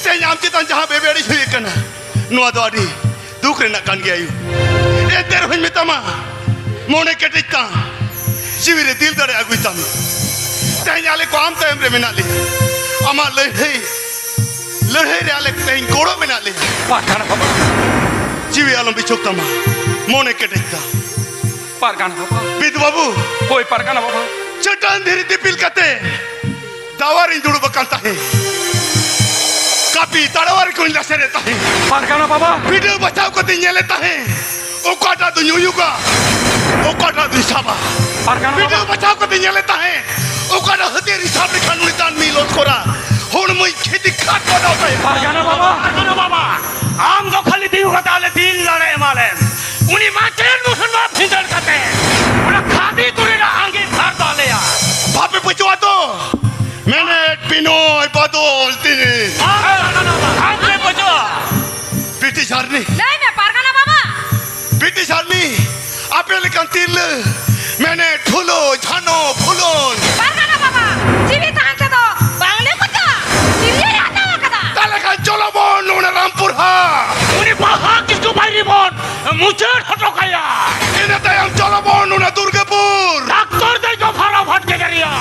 ᱛᱮᱦᱮᱧ ᱟᱢ ᱪᱮᱛᱟᱱ ᱡᱟᱦᱟᱸ ᱵᱮᱵᱟᱹᱲᱤᱡ ᱦᱩᱭ ᱟᱠᱟᱱᱟ, ᱱᱚᱣᱟ ᱫᱚ ᱟᱹᱰᱤ ᱫᱩᱠ ᱨᱮᱱᱟᱜ ᱠᱟᱱ ᱜᱮᱭᱟ ᱟᱭᱳ᱾ ᱮᱱᱛᱮ ᱨᱮᱦᱚᱸᱧ ᱢᱮᱛᱟᱢᱟ, ᱢᱚᱱᱮ ᱠᱮᱴᱮᱡ ᱛᱟᱢ, ᱡᱤᱣᱤ ᱨᱮ ᱫᱤᱞ ᱫᱟᱲᱮ ᱟᱹᱜᱩᱭ ᱛᱟᱢ᱾ ᱛᱮᱦᱮᱧ ᱟᱞᱮ ᱠᱚ ᱟᱢ ᱛᱟᱭᱚᱢ ᱨᱮ ᱢᱮᱱᱟᱜ ᱞᱮᱭᱟ, ᱟᱢᱟᱜ ᱞᱟᱹᱲᱦᱟᱹᱭ, ᱞᱟᱹᱲᱦᱟᱹᱭ ᱨᱮ ᱟᱞᱮ ᱛᱮᱦᱮᱧ ᱜᱚᱲᱚ ᱢᱮᱱᱟᱜ ᱞᱮᱭᱟ᱾ ᱯᱟᱨᱜᱟᱱᱟ ᱵᱟᱵᱟ, ᱡᱤᱣᱤ ᱟᱞᱚᱢ ᱵᱤᱪᱷᱳᱠ ᱛᱟᱢᱟ, ᱢᱚᱱᱮ ᱠᱮᱴᱮᱡ ᱛᱟᱢ᱾ ᱯᱟᱨᱜᱟᱱᱟ ᱵᱟᱵᱟ᱾ ᱵᱤᱫᱩ ᱵᱟᱹᱵᱩ᱾ ᱦᱳᱭ ᱯᱟᱨᱜᱟᱱᱟ ᱵᱟᱵᱟ᱾ ᱪᱟᱹᱴᱟᱹᱱ ᱫᱷᱤᱨᱤ ᱫᱤᱯᱤᱞ ᱠᱟᱛᱮ ᱫᱟᱣᱟ ᱨᱤᱧ ᱫᱩᱲᱩᱵ ᱟᱠᱟᱱ ᱛᱟᱦᱮᱸ᱾ ᱠᱟᱹᱯᱤ ᱛᱟᱲᱣᱟᱨᱤ ᱠᱚᱧ ᱞᱟᱥᱮᱨᱮᱫ ᱛᱟᱦᱮᱸ᱾ ᱯᱟᱨᱜᱟᱱᱟ ᱵᱟᱵᱟ᱾ ᱵᱤᱰᱟᱹᱣ ᱵᱟᱪᱷᱟᱣ ᱠᱟᱛᱮᱧ ᱧᱮᱞᱮᱫ ᱛᱟᱦᱮᱸ, ᱚᱠᱟᱴᱟᱜ ᱫᱩᱧ ᱩᱭᱩᱜᱟ, ᱚᱠᱟᱴᱟᱜ ᱫᱩᱧ ᱥᱟᱵᱟ᱾ ᱯᱟᱨᱜᱟᱱᱟ ᱵᱟᱵᱟ᱾ ᱵᱤᱰᱟᱹᱣ ᱵᱟᱪᱷᱟᱣ ᱠᱟᱛᱮᱧ ᱧᱮᱞᱮᱫ ᱛᱟᱦᱮᱸ, ᱚᱠᱟᱴᱟᱜ ᱦᱟᱹᱛᱭᱟᱹᱨᱤᱧ ᱥᱟᱵ ᱞᱮᱠᱷᱟᱱ ᱩᱱᱤ ᱛᱟᱱᱢᱤ ᱞᱚᱥᱠᱚᱨᱟ ᱦᱚᱲᱢᱚᱭ ᱠᱷᱮᱛᱤ ᱠᱷᱟᱫ ᱜᱚᱫᱟᱣ ᱛᱟᱭᱟ᱾ ᱯᱟᱨᱜᱟᱱᱟ ᱵᱟᱵᱟ᱾ ᱯᱟᱨᱜᱟᱱᱟ ᱵᱟᱵᱟ, ᱟᱢ ᱫᱚ ᱠᱷᱟᱹᱞᱤ ᱛᱤᱸᱜᱩ ᱠᱟᱛᱮ ᱟᱞᱮ ᱫᱤᱞ ᱫᱟᱲᱮ ᱮᱢᱟ ᱞᱮᱢ᱾ ᱩᱱᱤ ᱢᱟᱪᱮᱫ ᱢᱩᱥᱞᱢᱟᱱ ᱵᱷᱤᱸᱫᱟᱹᱲ ᱠᱟᱛᱮ ᱚᱱᱟ ᱠᱷᱟᱹᱫᱤ ᱛᱩᱨᱤ ᱨᱮᱱᱟᱜ ᱟᱸᱜᱤᱵᱷᱟᱨ ᱫᱚ ᱟᱞᱮᱭᱟᱜ᱾ ᱵᱟᱯᱮ ᱯᱟᱹᱪᱷᱩᱣᱟ ᱫᱚ ᱢᱮᱱᱮᱫ ᱵᱤᱱᱚᱭ ᱵᱟᱫᱚᱞ ᱛᱤᱱᱤ᱾ ᱟᱢ ᱯᱮ ᱯᱟᱹᱪᱷᱩᱣᱟ᱾ ᱵᱤᱴᱤ ᱡᱷᱟᱨᱱᱤ᱾ ᱞᱟᱹᱭ ᱢᱮ ᱯᱟᱨᱜᱟᱱᱟ ᱵᱟᱵᱟ᱾ ᱵᱤᱴᱤ ᱡᱷᱟᱨᱱᱤ, ᱟᱯᱮ ᱞᱮᱠᱟᱱ ᱛᱤᱨᱞᱟᱹ ᱢᱮᱱᱮᱫ ᱯᱷᱩᱞᱳ ᱡᱷᱟᱱᱚ ᱯᱷᱩᱞᱚᱱ᱾ ᱯᱟᱨᱜᱟᱱᱟ ᱵᱟᱵᱟ, ᱡᱤᱣᱤ ᱛᱟᱦᱮᱱ ᱛᱮᱫᱚ ᱵᱟᱝᱞᱮ ᱜᱚᱡᱚᱜᱼᱟ᱾ ᱡᱤᱣᱤ ᱞᱮ ᱦᱟᱛᱟᱣ ᱟᱠᱟᱫᱟ᱾ ᱛᱟᱦᱞᱮ ᱠᱷᱟᱱ ᱪᱚᱞᱚ ᱵᱚᱱ ᱱᱚᱰᱮ ᱨᱟᱢᱯᱩᱨ ᱦᱟᱴ᱾ ᱩᱱᱤ ᱵᱟᱦᱟ ᱠᱤᱥᱠᱩ ᱵᱟᱭᱨᱤ ᱵᱚᱱ ᱢᱩᱪᱟᱹᱫ ᱦᱚᱴᱚ ᱠᱟᱭᱟ᱾ ᱤᱱᱟᱹ ᱛᱟᱭᱚᱢ ᱪᱚᱞᱚ ᱵᱚᱱ ᱱᱚᱰᱮ ᱫᱩᱨᱜᱟᱹᱯᱩᱨ᱾ ᱰᱟᱠᱛᱚᱨ ᱫᱚᱭ ᱜᱚᱯᱷᱟᱨᱟ ᱵᱷᱟᱴ ᱜᱮᱡᱟᱨᱤᱭᱟ᱾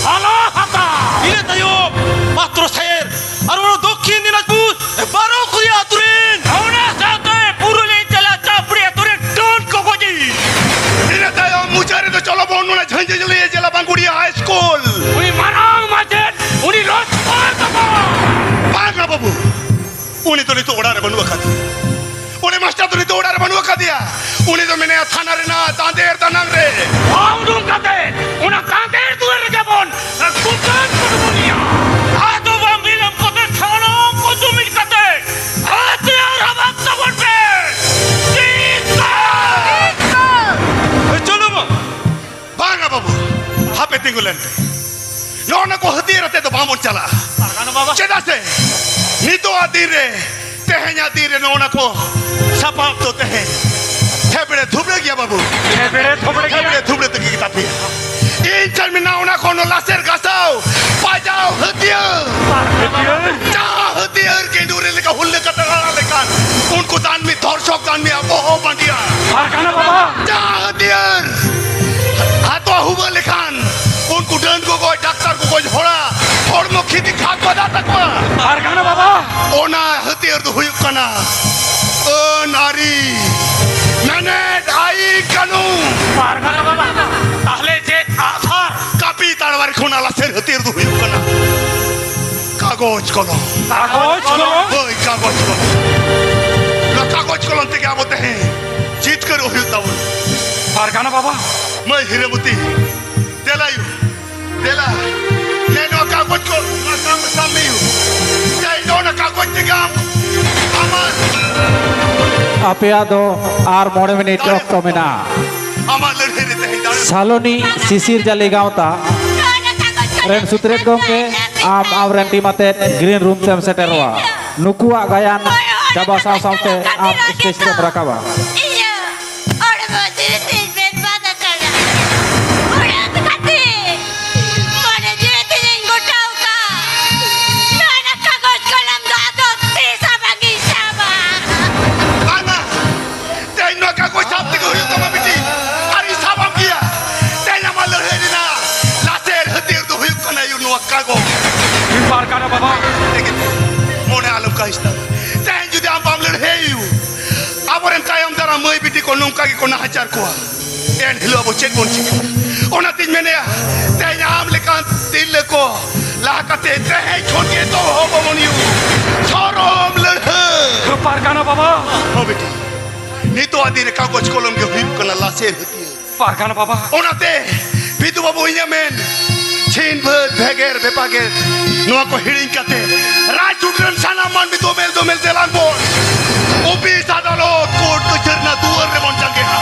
ᱦᱟᱞᱟ ᱦᱟᱛᱟ᱾ ᱤᱱᱟᱹ ᱛᱟᱭᱚᱢ ᱯᱟᱛᱨᱚ ᱥᱟᱭᱮᱨ ᱟᱨ ᱚᱱᱟ ᱫᱚᱠᱠᱷᱤᱱ ᱫᱤᱱᱟᱡᱽᱯᱩᱨ ᱵᱟᱨᱚ ᱠᱩᱲᱤ ᱟᱹᱛᱩ ᱨᱮᱱ᱾ ᱚᱱᱟ ᱥᱟᱶᱛᱮ ᱯᱩᱨᱩᱞᱤᱭᱟᱹ ᱡᱮᱞᱟ ᱪᱟᱯᱲᱤ ᱟᱹᱛᱩ ᱨᱮᱱ ᱰᱚᱱ ᱠᱚ ᱜᱚᱡᱮ᱾ ᱤᱱᱟᱹ ᱛᱟᱭᱚᱢ ᱢᱩᱪᱟᱹᱫ ᱨᱮᱫᱚ ᱪᱚᱞᱚ ᱵᱚᱱ ᱱᱚᱰᱮ ᱡᱷᱟᱹᱧᱡᱷᱟᱹᱞᱤᱭᱟᱹ ᱡᱮᱞᱟ ᱵᱟᱝᱜᱩᱲᱤᱭᱟ ᱦᱟᱭ ᱥᱠᱩᱞ᱾ ᱩᱱᱤ ᱢᱟᱨᱟᱝ ᱢᱟᱪᱮᱫ, ᱩᱱᱤ ᱞᱚᱪᱯᱟᱞ ᱛᱟᱵᱚᱱ᱾ ᱵᱟᱝᱟ ᱵᱟᱹᱵᱩ, ᱩᱱᱤ ᱫᱚ ᱱᱤᱛᱚᱜ ᱚᱲᱟᱜ ᱨᱮ ᱵᱟᱹᱱᱩᱜ ᱟᱠᱟᱫᱮᱭᱟ᱾ ᱩᱱᱤ ᱢᱟᱥᱴᱟᱨ ᱫᱚ ᱱᱤᱛᱚᱜ ᱚᱲᱟᱜ ᱨᱮ ᱵᱟᱹᱱᱩᱜ ᱟᱠᱟᱫᱮᱭᱟ᱾ ᱩᱱᱤ ᱫᱚ ᱢᱮᱱᱟᱭᱟ ᱛᱷᱟᱱᱟ ᱨᱮᱱᱟᱜ ᱫᱟᱸᱫᱮᱨ ᱫᱟᱱᱟᱝ ᱨᱮ᱾ ᱵᱟᱝ ᱩᱰᱩᱝ ᱠᱟᱛᱮ ᱚᱱᱟ ᱫᱟᱸᱫᱮᱨ ᱫᱩᱣᱟᱹᱨ ᱨᱮᱜᱮ ᱵᱚᱱ ᱠᱩᱴᱟᱹᱢ ᱠᱩᱴᱩᱢᱩᱱᱤᱭᱟ᱾ ᱟᱫᱚ ᱵᱟᱝ ᱵᱤᱞᱚᱢ ᱠᱟᱛᱮ ᱥᱟᱱᱟᱢ ᱠᱚ ᱡᱩᱢᱤᱫ ᱠᱟᱛᱮ ᱦᱟᱛᱤᱭᱟᱨ ᱦᱟᱵᱟᱫ ᱛᱟᱵᱚᱱ ᱯᱮ᱾ ᱴᱷᱤᱠ ᱠᱚ? ᱪᱚᱞᱚ ᱢᱟ᱾ ᱵᱟᱝᱟ ᱞᱮᱱ ᱯᱮ᱾ ᱱᱚᱜᱼᱚ ᱱᱟ ᱠᱚ ᱦᱟᱹᱛᱭᱟᱹᱨ ᱟᱛᱮ ᱫᱚ ᱵᱟᱵᱚᱱ ᱪᱟᱞᱟᱜᱼᱟ᱾ ᱯᱟᱨᱜᱟᱱᱟ ᱵᱟᱵᱟ᱾ ᱪᱮᱫᱟᱜ ᱥᱮ ᱱᱤᱛᱚᱜ ᱟᱜ ᱫᱤᱱ ᱨᱮ, ᱛᱮᱦᱮᱧᱟᱜ ᱫᱤᱱ ᱨᱮ ᱱᱚᱜᱼᱚ ᱱᱟ ᱠᱚ ᱥᱟᱯᱟᱵ ᱫᱚ ᱛᱮᱦᱮᱧ ᱛᱷᱮᱵᱲᱮ ᱛᱷᱩᱵᱲᱟᱹ ᱜᱮᱭᱟ ᱵᱟᱹᱵᱩ᱾ ᱛᱷᱮᱵᱲᱮ ᱛᱷᱩᱵᱲᱟᱹ ᱜᱮᱭᱟ᱾ ᱛᱷᱮᱵᱲᱮ ᱛᱷᱩᱵᱲᱟᱹ ᱛᱮᱜᱮ ᱛᱟᱯᱮᱭᱟ᱾ ᱤᱧ ᱴᱷᱮᱱ ᱢᱮᱱᱟᱜᱼᱟ ᱚᱱᱟ ᱠᱷᱚᱱ ᱞᱟᱥᱮᱨ ᱜᱷᱟᱥᱟᱣ ᱯᱟᱡᱟᱣ ᱦᱟᱹᱛᱭᱟᱹᱨ᱾ ᱦᱟᱹᱛᱭᱟᱹᱨ᱾ ᱡᱟᱦᱟᱸ ᱦᱟᱹᱛᱭᱟᱹᱨ ᱜᱮᱸᱰᱩ ᱨᱮ ᱞᱮᱠᱟ ᱦᱩᱞᱞᱟᱹ ᱠᱟᱛᱮ ᱨᱟᱲᱟ ᱞᱮᱠᱷᱟᱱ ᱩᱱᱠᱩ ᱫᱟᱹᱱᱢᱤ ᱫᱷᱚᱨᱥᱚᱠ ᱫᱟᱹᱱᱢᱤᱭᱟᱜ ᱵᱚᱦᱚᱜ ᱵᱟᱸᱰᱤᱭᱟ᱾ ᱯᱟᱨᱜᱟᱱᱟ ᱵᱟᱵᱟ᱾ ᱡᱟᱦᱟᱸ ᱦᱟᱹᱛᱭᱟᱹᱨ ᱦᱟᱛᱣᱟ ᱦᱩᱵᱟᱹ ᱞᱮᱠᱷᱟᱱ ᱩᱱᱠᱩ ᱰᱟᱹᱱ ᱠᱚ ᱜᱚᱡ, ᱰᱟᱠᱛᱟᱨ ᱠᱚ ᱜᱚᱡ, ᱦᱚᱲᱟ ᱦᱚᱲᱢᱚ ᱠᱷᱤᱫᱤ ᱠᱷᱟᱫ ᱵᱟᱫᱟ ᱛᱟᱠᱚᱣᱟ᱾ ᱯᱟᱨᱜᱟᱱᱟ ᱵᱟᱵᱟ᱾ ᱚᱱᱟ ᱦᱟᱹᱛᱭᱟᱹᱨ ᱫᱚ ᱦᱩᱭᱩᱜ ᱠᱟᱱᱟ ᱟᱹᱱ ᱟᱹᱨᱤ, ᱢᱮᱱᱮᱛ, ᱟᱹᱭᱤᱱ ᱠᱟᱹᱱᱩᱱ᱾ ᱯᱟᱨᱜᱟᱱᱟ ᱵᱟᱵᱟ, ᱛᱟᱦᱞᱮ ᱪᱮᱫ ᱟᱜᱼᱥᱟᱨ? ᱠᱟᱹᱯᱤ ᱛᱟᱲᱣᱟᱨᱤ ᱠᱷᱚᱱᱟᱜ ᱞᱟᱥᱮᱨ ᱦᱟᱹᱛᱭᱟᱹᱨ ᱫᱚ ᱦᱩᱭᱩᱜ ᱠᱟᱱᱟ ᱠᱟᱜᱚᱡᱽ ᱠᱚᱞᱚᱢ᱾ ᱠᱟᱜᱚᱡᱽ ᱠᱚᱞᱚᱢ? ᱦᱳᱭ, ᱠᱟᱜᱚᱡᱽ ᱠᱚᱞᱚᱢ᱾ ᱱᱚᱣᱟ ᱠᱟᱜᱚᱡᱽ ᱠᱚᱞᱚᱢ ᱛᱮᱜᱮ ᱟᱵᱚ ᱛᱮᱦᱮᱧ ᱡᱤᱛᱠᱟᱹᱨᱚᱜ ᱦᱩᱭᱩᱜ ᱛᱟᱵᱚᱱᱟ᱾ ᱯᱟᱨᱜᱟᱱᱟ ᱵᱟᱵᱟ᱾ ᱢᱟᱹᱭ ᱦᱤᱨᱟᱹᱢᱚᱛᱤ, ᱫᱮᱞᱟᱭᱩ, ᱫᱮᱞᱟ᱾ ᱱᱮ ᱱᱚᱣᱟ ᱠᱟᱜᱚᱡᱽ ᱠᱚ, ᱱᱚᱣᱟ ᱠᱟᱜᱚᱡᱽ ᱥᱟᱵ ᱢᱮ ᱭᱩ᱾ ᱛᱮᱦᱮᱧ ᱫᱚ ᱚᱱᱟ ᱠᱟᱜᱚᱡᱽ ᱛᱮᱜᱮ ᱟᱢ ᱟᱢᱟᱜ ᱟᱯᱮᱭᱟᱜ ᱫᱚ ᱟᱨ ᱢᱚᱬᱮ ᱢᱤᱱᱤᱴ ᱚᱠᱛᱚ ᱢᱮᱱᱟᱜᱼᱟ᱾ ᱟᱢᱟᱜ ᱞᱟᱹᱲᱦᱟᱹᱭ ᱨᱮ ᱛᱮᱦᱮᱧ ᱫᱟᱲᱮ᱾ ᱥᱟᱞᱚᱱᱤ ᱥᱤᱥᱤᱨ ᱡᱟᱹᱞᱤ ᱜᱟᱶᱛᱟ ᱨᱮᱱ ᱥᱩᱛᱨᱮᱛ ᱜᱚᱢᱠᱮ, ᱟᱢ ᱟᱢᱨᱮᱱ ᱴᱤᱢ ᱟᱛᱮᱫ ᱜᱨᱤᱱ ᱨᱩᱢ ᱛᱮᱢ ᱥᱮᱴᱮᱨᱚᱜᱼᱟ᱾ ᱱᱩᱠᱩᱣᱟᱜ ᱜᱟᱭᱟᱱ ᱪᱟᱵᱟ ᱥᱟᱶ ᱥᱟᱶᱛᱮ ᱟᱢ ᱥᱴᱮᱡᱽ ᱛᱮᱢ ᱨᱟᱠᱟᱵᱟ᱾ ᱤᱧᱟᱹᱜ ᱦᱚᱲᱢᱚ ᱡᱤᱣᱤ ᱛᱤᱧ ᱵᱮᱨᱵᱟᱫ ᱟᱠᱟᱱᱟ᱾ ᱚᱱᱟ ᱠᱷᱟᱹᱛᱤᱨ ᱢᱚᱱᱮ ᱡᱤᱣᱤ ᱛᱤᱧ ᱜᱚᱴᱟᱣ ᱠᱟᱜ᱾ ᱱᱚᱣᱟ ᱠᱟᱜᱚᱡᱽ ᱠᱚᱞᱚᱢ ᱫᱚ ᱟᱫᱚ ᱛᱤᱥ ᱦᱚᱸ ᱵᱟᱝᱤᱧ ᱥᱟᱵᱟ᱾ ᱵᱟᱝᱟ, ᱛᱮᱦᱮᱧ ᱱᱚᱣᱟ ᱠᱟᱜᱚᱡᱽ ᱥᱟᱵ ᱛᱮᱜᱮ ᱦᱩᱭᱩᱜ ᱛᱟᱢᱟ ᱵᱤᱴᱤ, ᱟᱨᱤᱧ ᱥᱟᱵᱟᱢ ᱜᱮᱭᱟ᱾ ᱛᱮᱦᱮᱧ ᱟᱢᱟᱜ ᱞᱟᱹᱲᱦᱟᱹᱭ ᱨᱮᱱᱟᱜ ᱞᱟᱥᱮᱨ ᱦᱟᱹᱛᱭᱟᱹᱨ ᱫᱚ ᱦᱩᱭᱩᱜ ᱠᱟᱱᱟ ᱭᱩ ᱱᱚᱣᱟ ᱠᱟᱜᱚᱡᱽ᱾ ᱯᱟᱨᱜᱟᱱᱟ ᱵᱟᱵᱟ᱾ ᱞᱟᱹᱜᱤᱫ ᱢᱚᱱᱮ ᱟᱞᱚᱢ ᱠᱟᱹᱦᱤᱥ ᱛᱟᱢᱟ᱾ ᱛᱮᱦᱮᱧ ᱡᱩᱫᱤ ᱟᱢ ᱵᱟᱢ ᱞᱟᱹᱲᱦᱟᱹᱭ ᱭᱩ, ᱟᱵᱚᱨᱮᱱ ᱛᱟᱭᱚᱢ ᱫᱟᱨᱟᱢ ᱢᱟᱹᱭ ᱵᱤᱴᱤ ᱠᱚ ᱱᱚᱝᱠᱟ ᱜᱮᱠᱚ ᱱᱟᱦᱟᱪᱟᱨ ᱠᱚᱣᱟ᱾ ᱮᱱ ᱦᱤᱞᱳᱜ ᱟᱵᱚ ᱪᱮᱫ ᱵᱚᱱ ᱪᱤᱠᱟᱹᱭᱟ? ᱚᱱᱟᱛᱤᱧ ᱢᱮᱱᱮᱜᱼᱟ, ᱛᱮᱦᱮᱧ ᱟᱢ ᱞᱮᱠᱟᱱ ᱛᱤᱨᱞᱟᱹ ᱠᱚ ᱞᱟᱦᱟ ᱠᱟᱛᱮ ᱛᱮᱦᱮᱧ ᱠᱷᱚᱱ ᱜᱮ ᱮᱛᱚᱦᱚᱵ ᱟᱵᱚᱱ ᱭᱩ ᱥᱚᱨᱚᱢ ᱞᱟᱹᱲᱦᱟᱹᱭ᱾ ᱯᱟᱨᱜᱟᱱᱟ ᱵᱟᱵᱟ᱾ ᱦᱚᱸ ᱵᱤᱴᱤ, ᱱᱤᱛᱚᱜ ᱟᱜ ᱫᱤᱱ ᱨᱮ ᱠᱟᱜᱚᱡᱽ ᱠᱚᱞᱚᱢ ᱜᱮ ᱦᱩᱭᱩᱜ ᱠᱟᱱᱟ ᱞᱟᱥᱮᱨ ᱦᱟᱹᱛᱭᱟᱹᱨ᱾ ᱯᱟᱨᱜᱟᱱᱟ ᱵᱟᱵᱟ᱾ ᱚᱱᱟᱛᱮ ᱵᱤᱫᱩ ᱵᱟᱹᱵᱩ, ᱤᱧᱟᱹᱜ ᱢᱮᱱ, ᱪᱷᱤᱱ ᱵᱷᱟᱹᱛ ᱵᱷᱮᱜᱮᱨ ᱵᱮᱯᱟᱜᱮᱨ ᱱᱚᱣᱟ ᱠᱚ ᱦᱤᱲᱤᱧ ᱠᱟᱛᱮ ᱨᱟᱡᱽ ᱩᱰᱨᱟᱹᱱ ᱥᱟᱱᱟᱢ ᱢᱟᱹᱱᱢᱤ ᱫᱚᱢᱮᱞ ᱫᱚᱢᱮᱞ ᱫᱮᱞᱟᱝ ᱵᱚᱱ ᱚᱯᱷᱤᱥ, ᱟᱫᱟᱞᱚᱛ, ᱠᱳᱨᱴ ᱠᱟᱹᱪᱷᱟᱹᱨᱤ ᱨᱮᱱᱟᱜ ᱫᱩᱣᱟᱹᱨ ᱨᱮᱵᱚᱱ ᱡᱟᱸᱜᱮᱜᱼᱟ᱾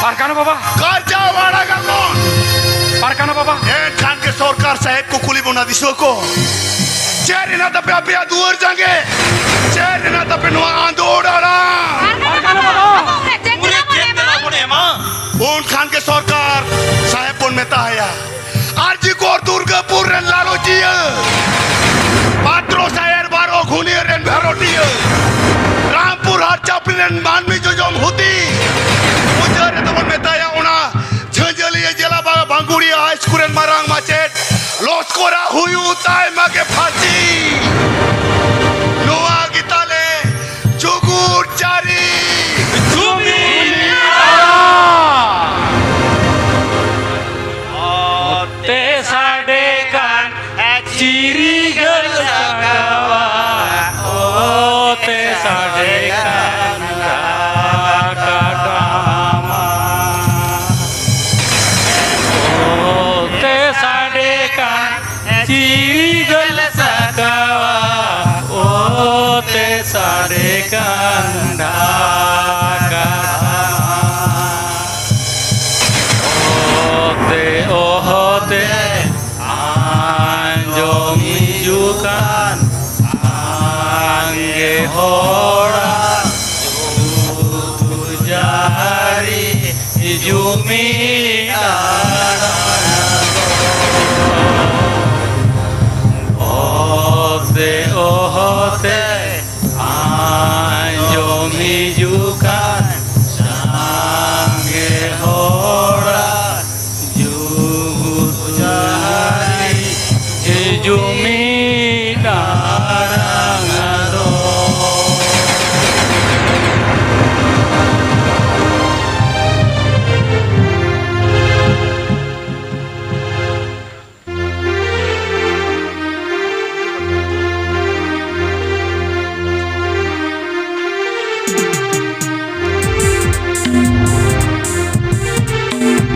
ᱯᱟᱨᱜᱟᱱᱟ ᱵᱟᱵᱟ᱾ ᱠᱟᱨᱡᱟᱣ ᱟᱲᱟᱜᱟ ᱵᱚᱱ᱾ ᱯᱟᱨᱜᱟᱱᱟ ᱵᱟᱵᱟ᱾ ᱮᱱᱠᱷᱟᱱ ᱥᱟᱦᱮᱵ ᱠᱚ ᱠᱩᱞᱤ ᱵᱚᱱᱟ ᱫᱤᱥᱩᱣᱟᱹ ᱠᱚ, ᱪᱮᱫ ᱨᱮᱱᱟᱜ ᱛᱟᱯᱮ ᱟᱯᱮᱭᱟᱜ ᱫᱩᱣᱟᱹᱨ ᱡᱟᱸᱜᱮ? ᱪᱮᱫ ᱨᱮᱱᱟᱜ ᱛᱟᱯᱮ ᱱᱚᱣᱟ ᱟᱸᱫᱳᱲ ᱟᱲᱟᱝ? ᱯᱩᱨᱟᱹ ᱪᱮᱫ ᱛᱮᱞᱟ ᱵᱚᱱ ᱮᱢᱟ? ᱩᱱ ᱠᱷᱟᱱ ᱜᱮ ᱥᱚᱨᱠᱟᱨ ᱥᱟᱦᱮᱵ ᱵᱚᱱ ᱢᱮᱛᱟᱭᱟ, ᱟᱨᱡᱤ ᱠᱚᱨ ᱫᱩᱨᱜᱟᱹᱯᱩᱨ ᱨᱮᱱ ᱞᱟᱞᱚᱪᱤᱭᱟᱹ, ᱯᱟᱛᱨᱚ ᱥᱟᱭᱮᱨ ᱵᱟᱨᱚ ᱜᱷᱩᱱᱤᱭᱟᱹ ᱨᱮᱱ ᱵᱷᱟᱨᱚᱛᱤᱭᱟᱹ, ᱨᱟᱢᱯᱩᱨ ᱦᱟᱴ ᱪᱟᱯᱲᱤ ᱨᱮᱱ ᱢᱟᱹᱱᱢᱤ ᱡᱚᱡᱚᱢ ᱦᱩᱛᱤ, ᱢᱩᱪᱟᱹᱫ ᱨᱮᱫᱚ ᱵᱚᱱ ᱢᱮᱛᱟᱭᱟ ᱚᱱᱟ ᱡᱷᱟᱹᱡᱟᱹᱞᱤᱭᱟᱹ ᱡᱮᱞᱟ ᱵᱟ-, ᱵᱟᱝᱜᱩᱲᱤᱭᱟᱹ ᱦᱟᱭ ᱥᱠᱩᱞ ᱨᱮᱱ ᱢᱟᱨᱟᱝ ᱢᱟᱪᱮᱫ, ᱞᱚᱥᱠᱚᱨᱟ ᱦᱩᱭᱩᱜ ᱛᱟᱭ ᱢᱟᱜᱮ ᱯᱷᱟᱹᱥᱤ᱾ ᱱᱚᱣᱟ ᱜᱮ ᱛᱟᱞᱮ ᱡᱩᱜᱩᱲ ᱪᱟᱹᱨᱤ ᱡᱩᱢᱤ ᱟᱲᱟᱝ᱾ ᱚᱛᱮ ᱥᱟᱰᱮ ᱠᱟᱱ ᱪᱤᱨᱤᱜᱟᱹᱞ ᱥᱟᱠᱟᱣᱟ, ᱚᱛᱮ ᱥᱟᱰᱮ ᱠᱟᱱ ᱨᱟᱜᱟ ᱴᱟᱢᱟ᱾ ᱚᱛᱮ ᱥᱟᱰᱮ ᱠᱟᱱ ᱪᱤᱨᱤᱜᱟᱹᱞ ᱥᱟᱠᱟᱣᱟ, ᱚᱛᱮ ᱥᱟᱰᱮ ᱠᱟᱱ ᱰᱷᱟᱠᱟ᱾ ᱚᱦᱚᱛᱮ, ᱚᱦᱚᱛᱮ ᱟᱸᱡᱚᱢ ᱦᱤᱡᱩᱜ ᱠᱟᱱ ᱥᱟᱸᱜᱮ ᱦᱚᱲᱟᱜ ᱡᱩᱛᱩ ᱡᱟᱹᱨᱤ ᱦᱤᱡᱩᱜ ᱢᱤᱫ ᱟᱲᱟᱝ᱾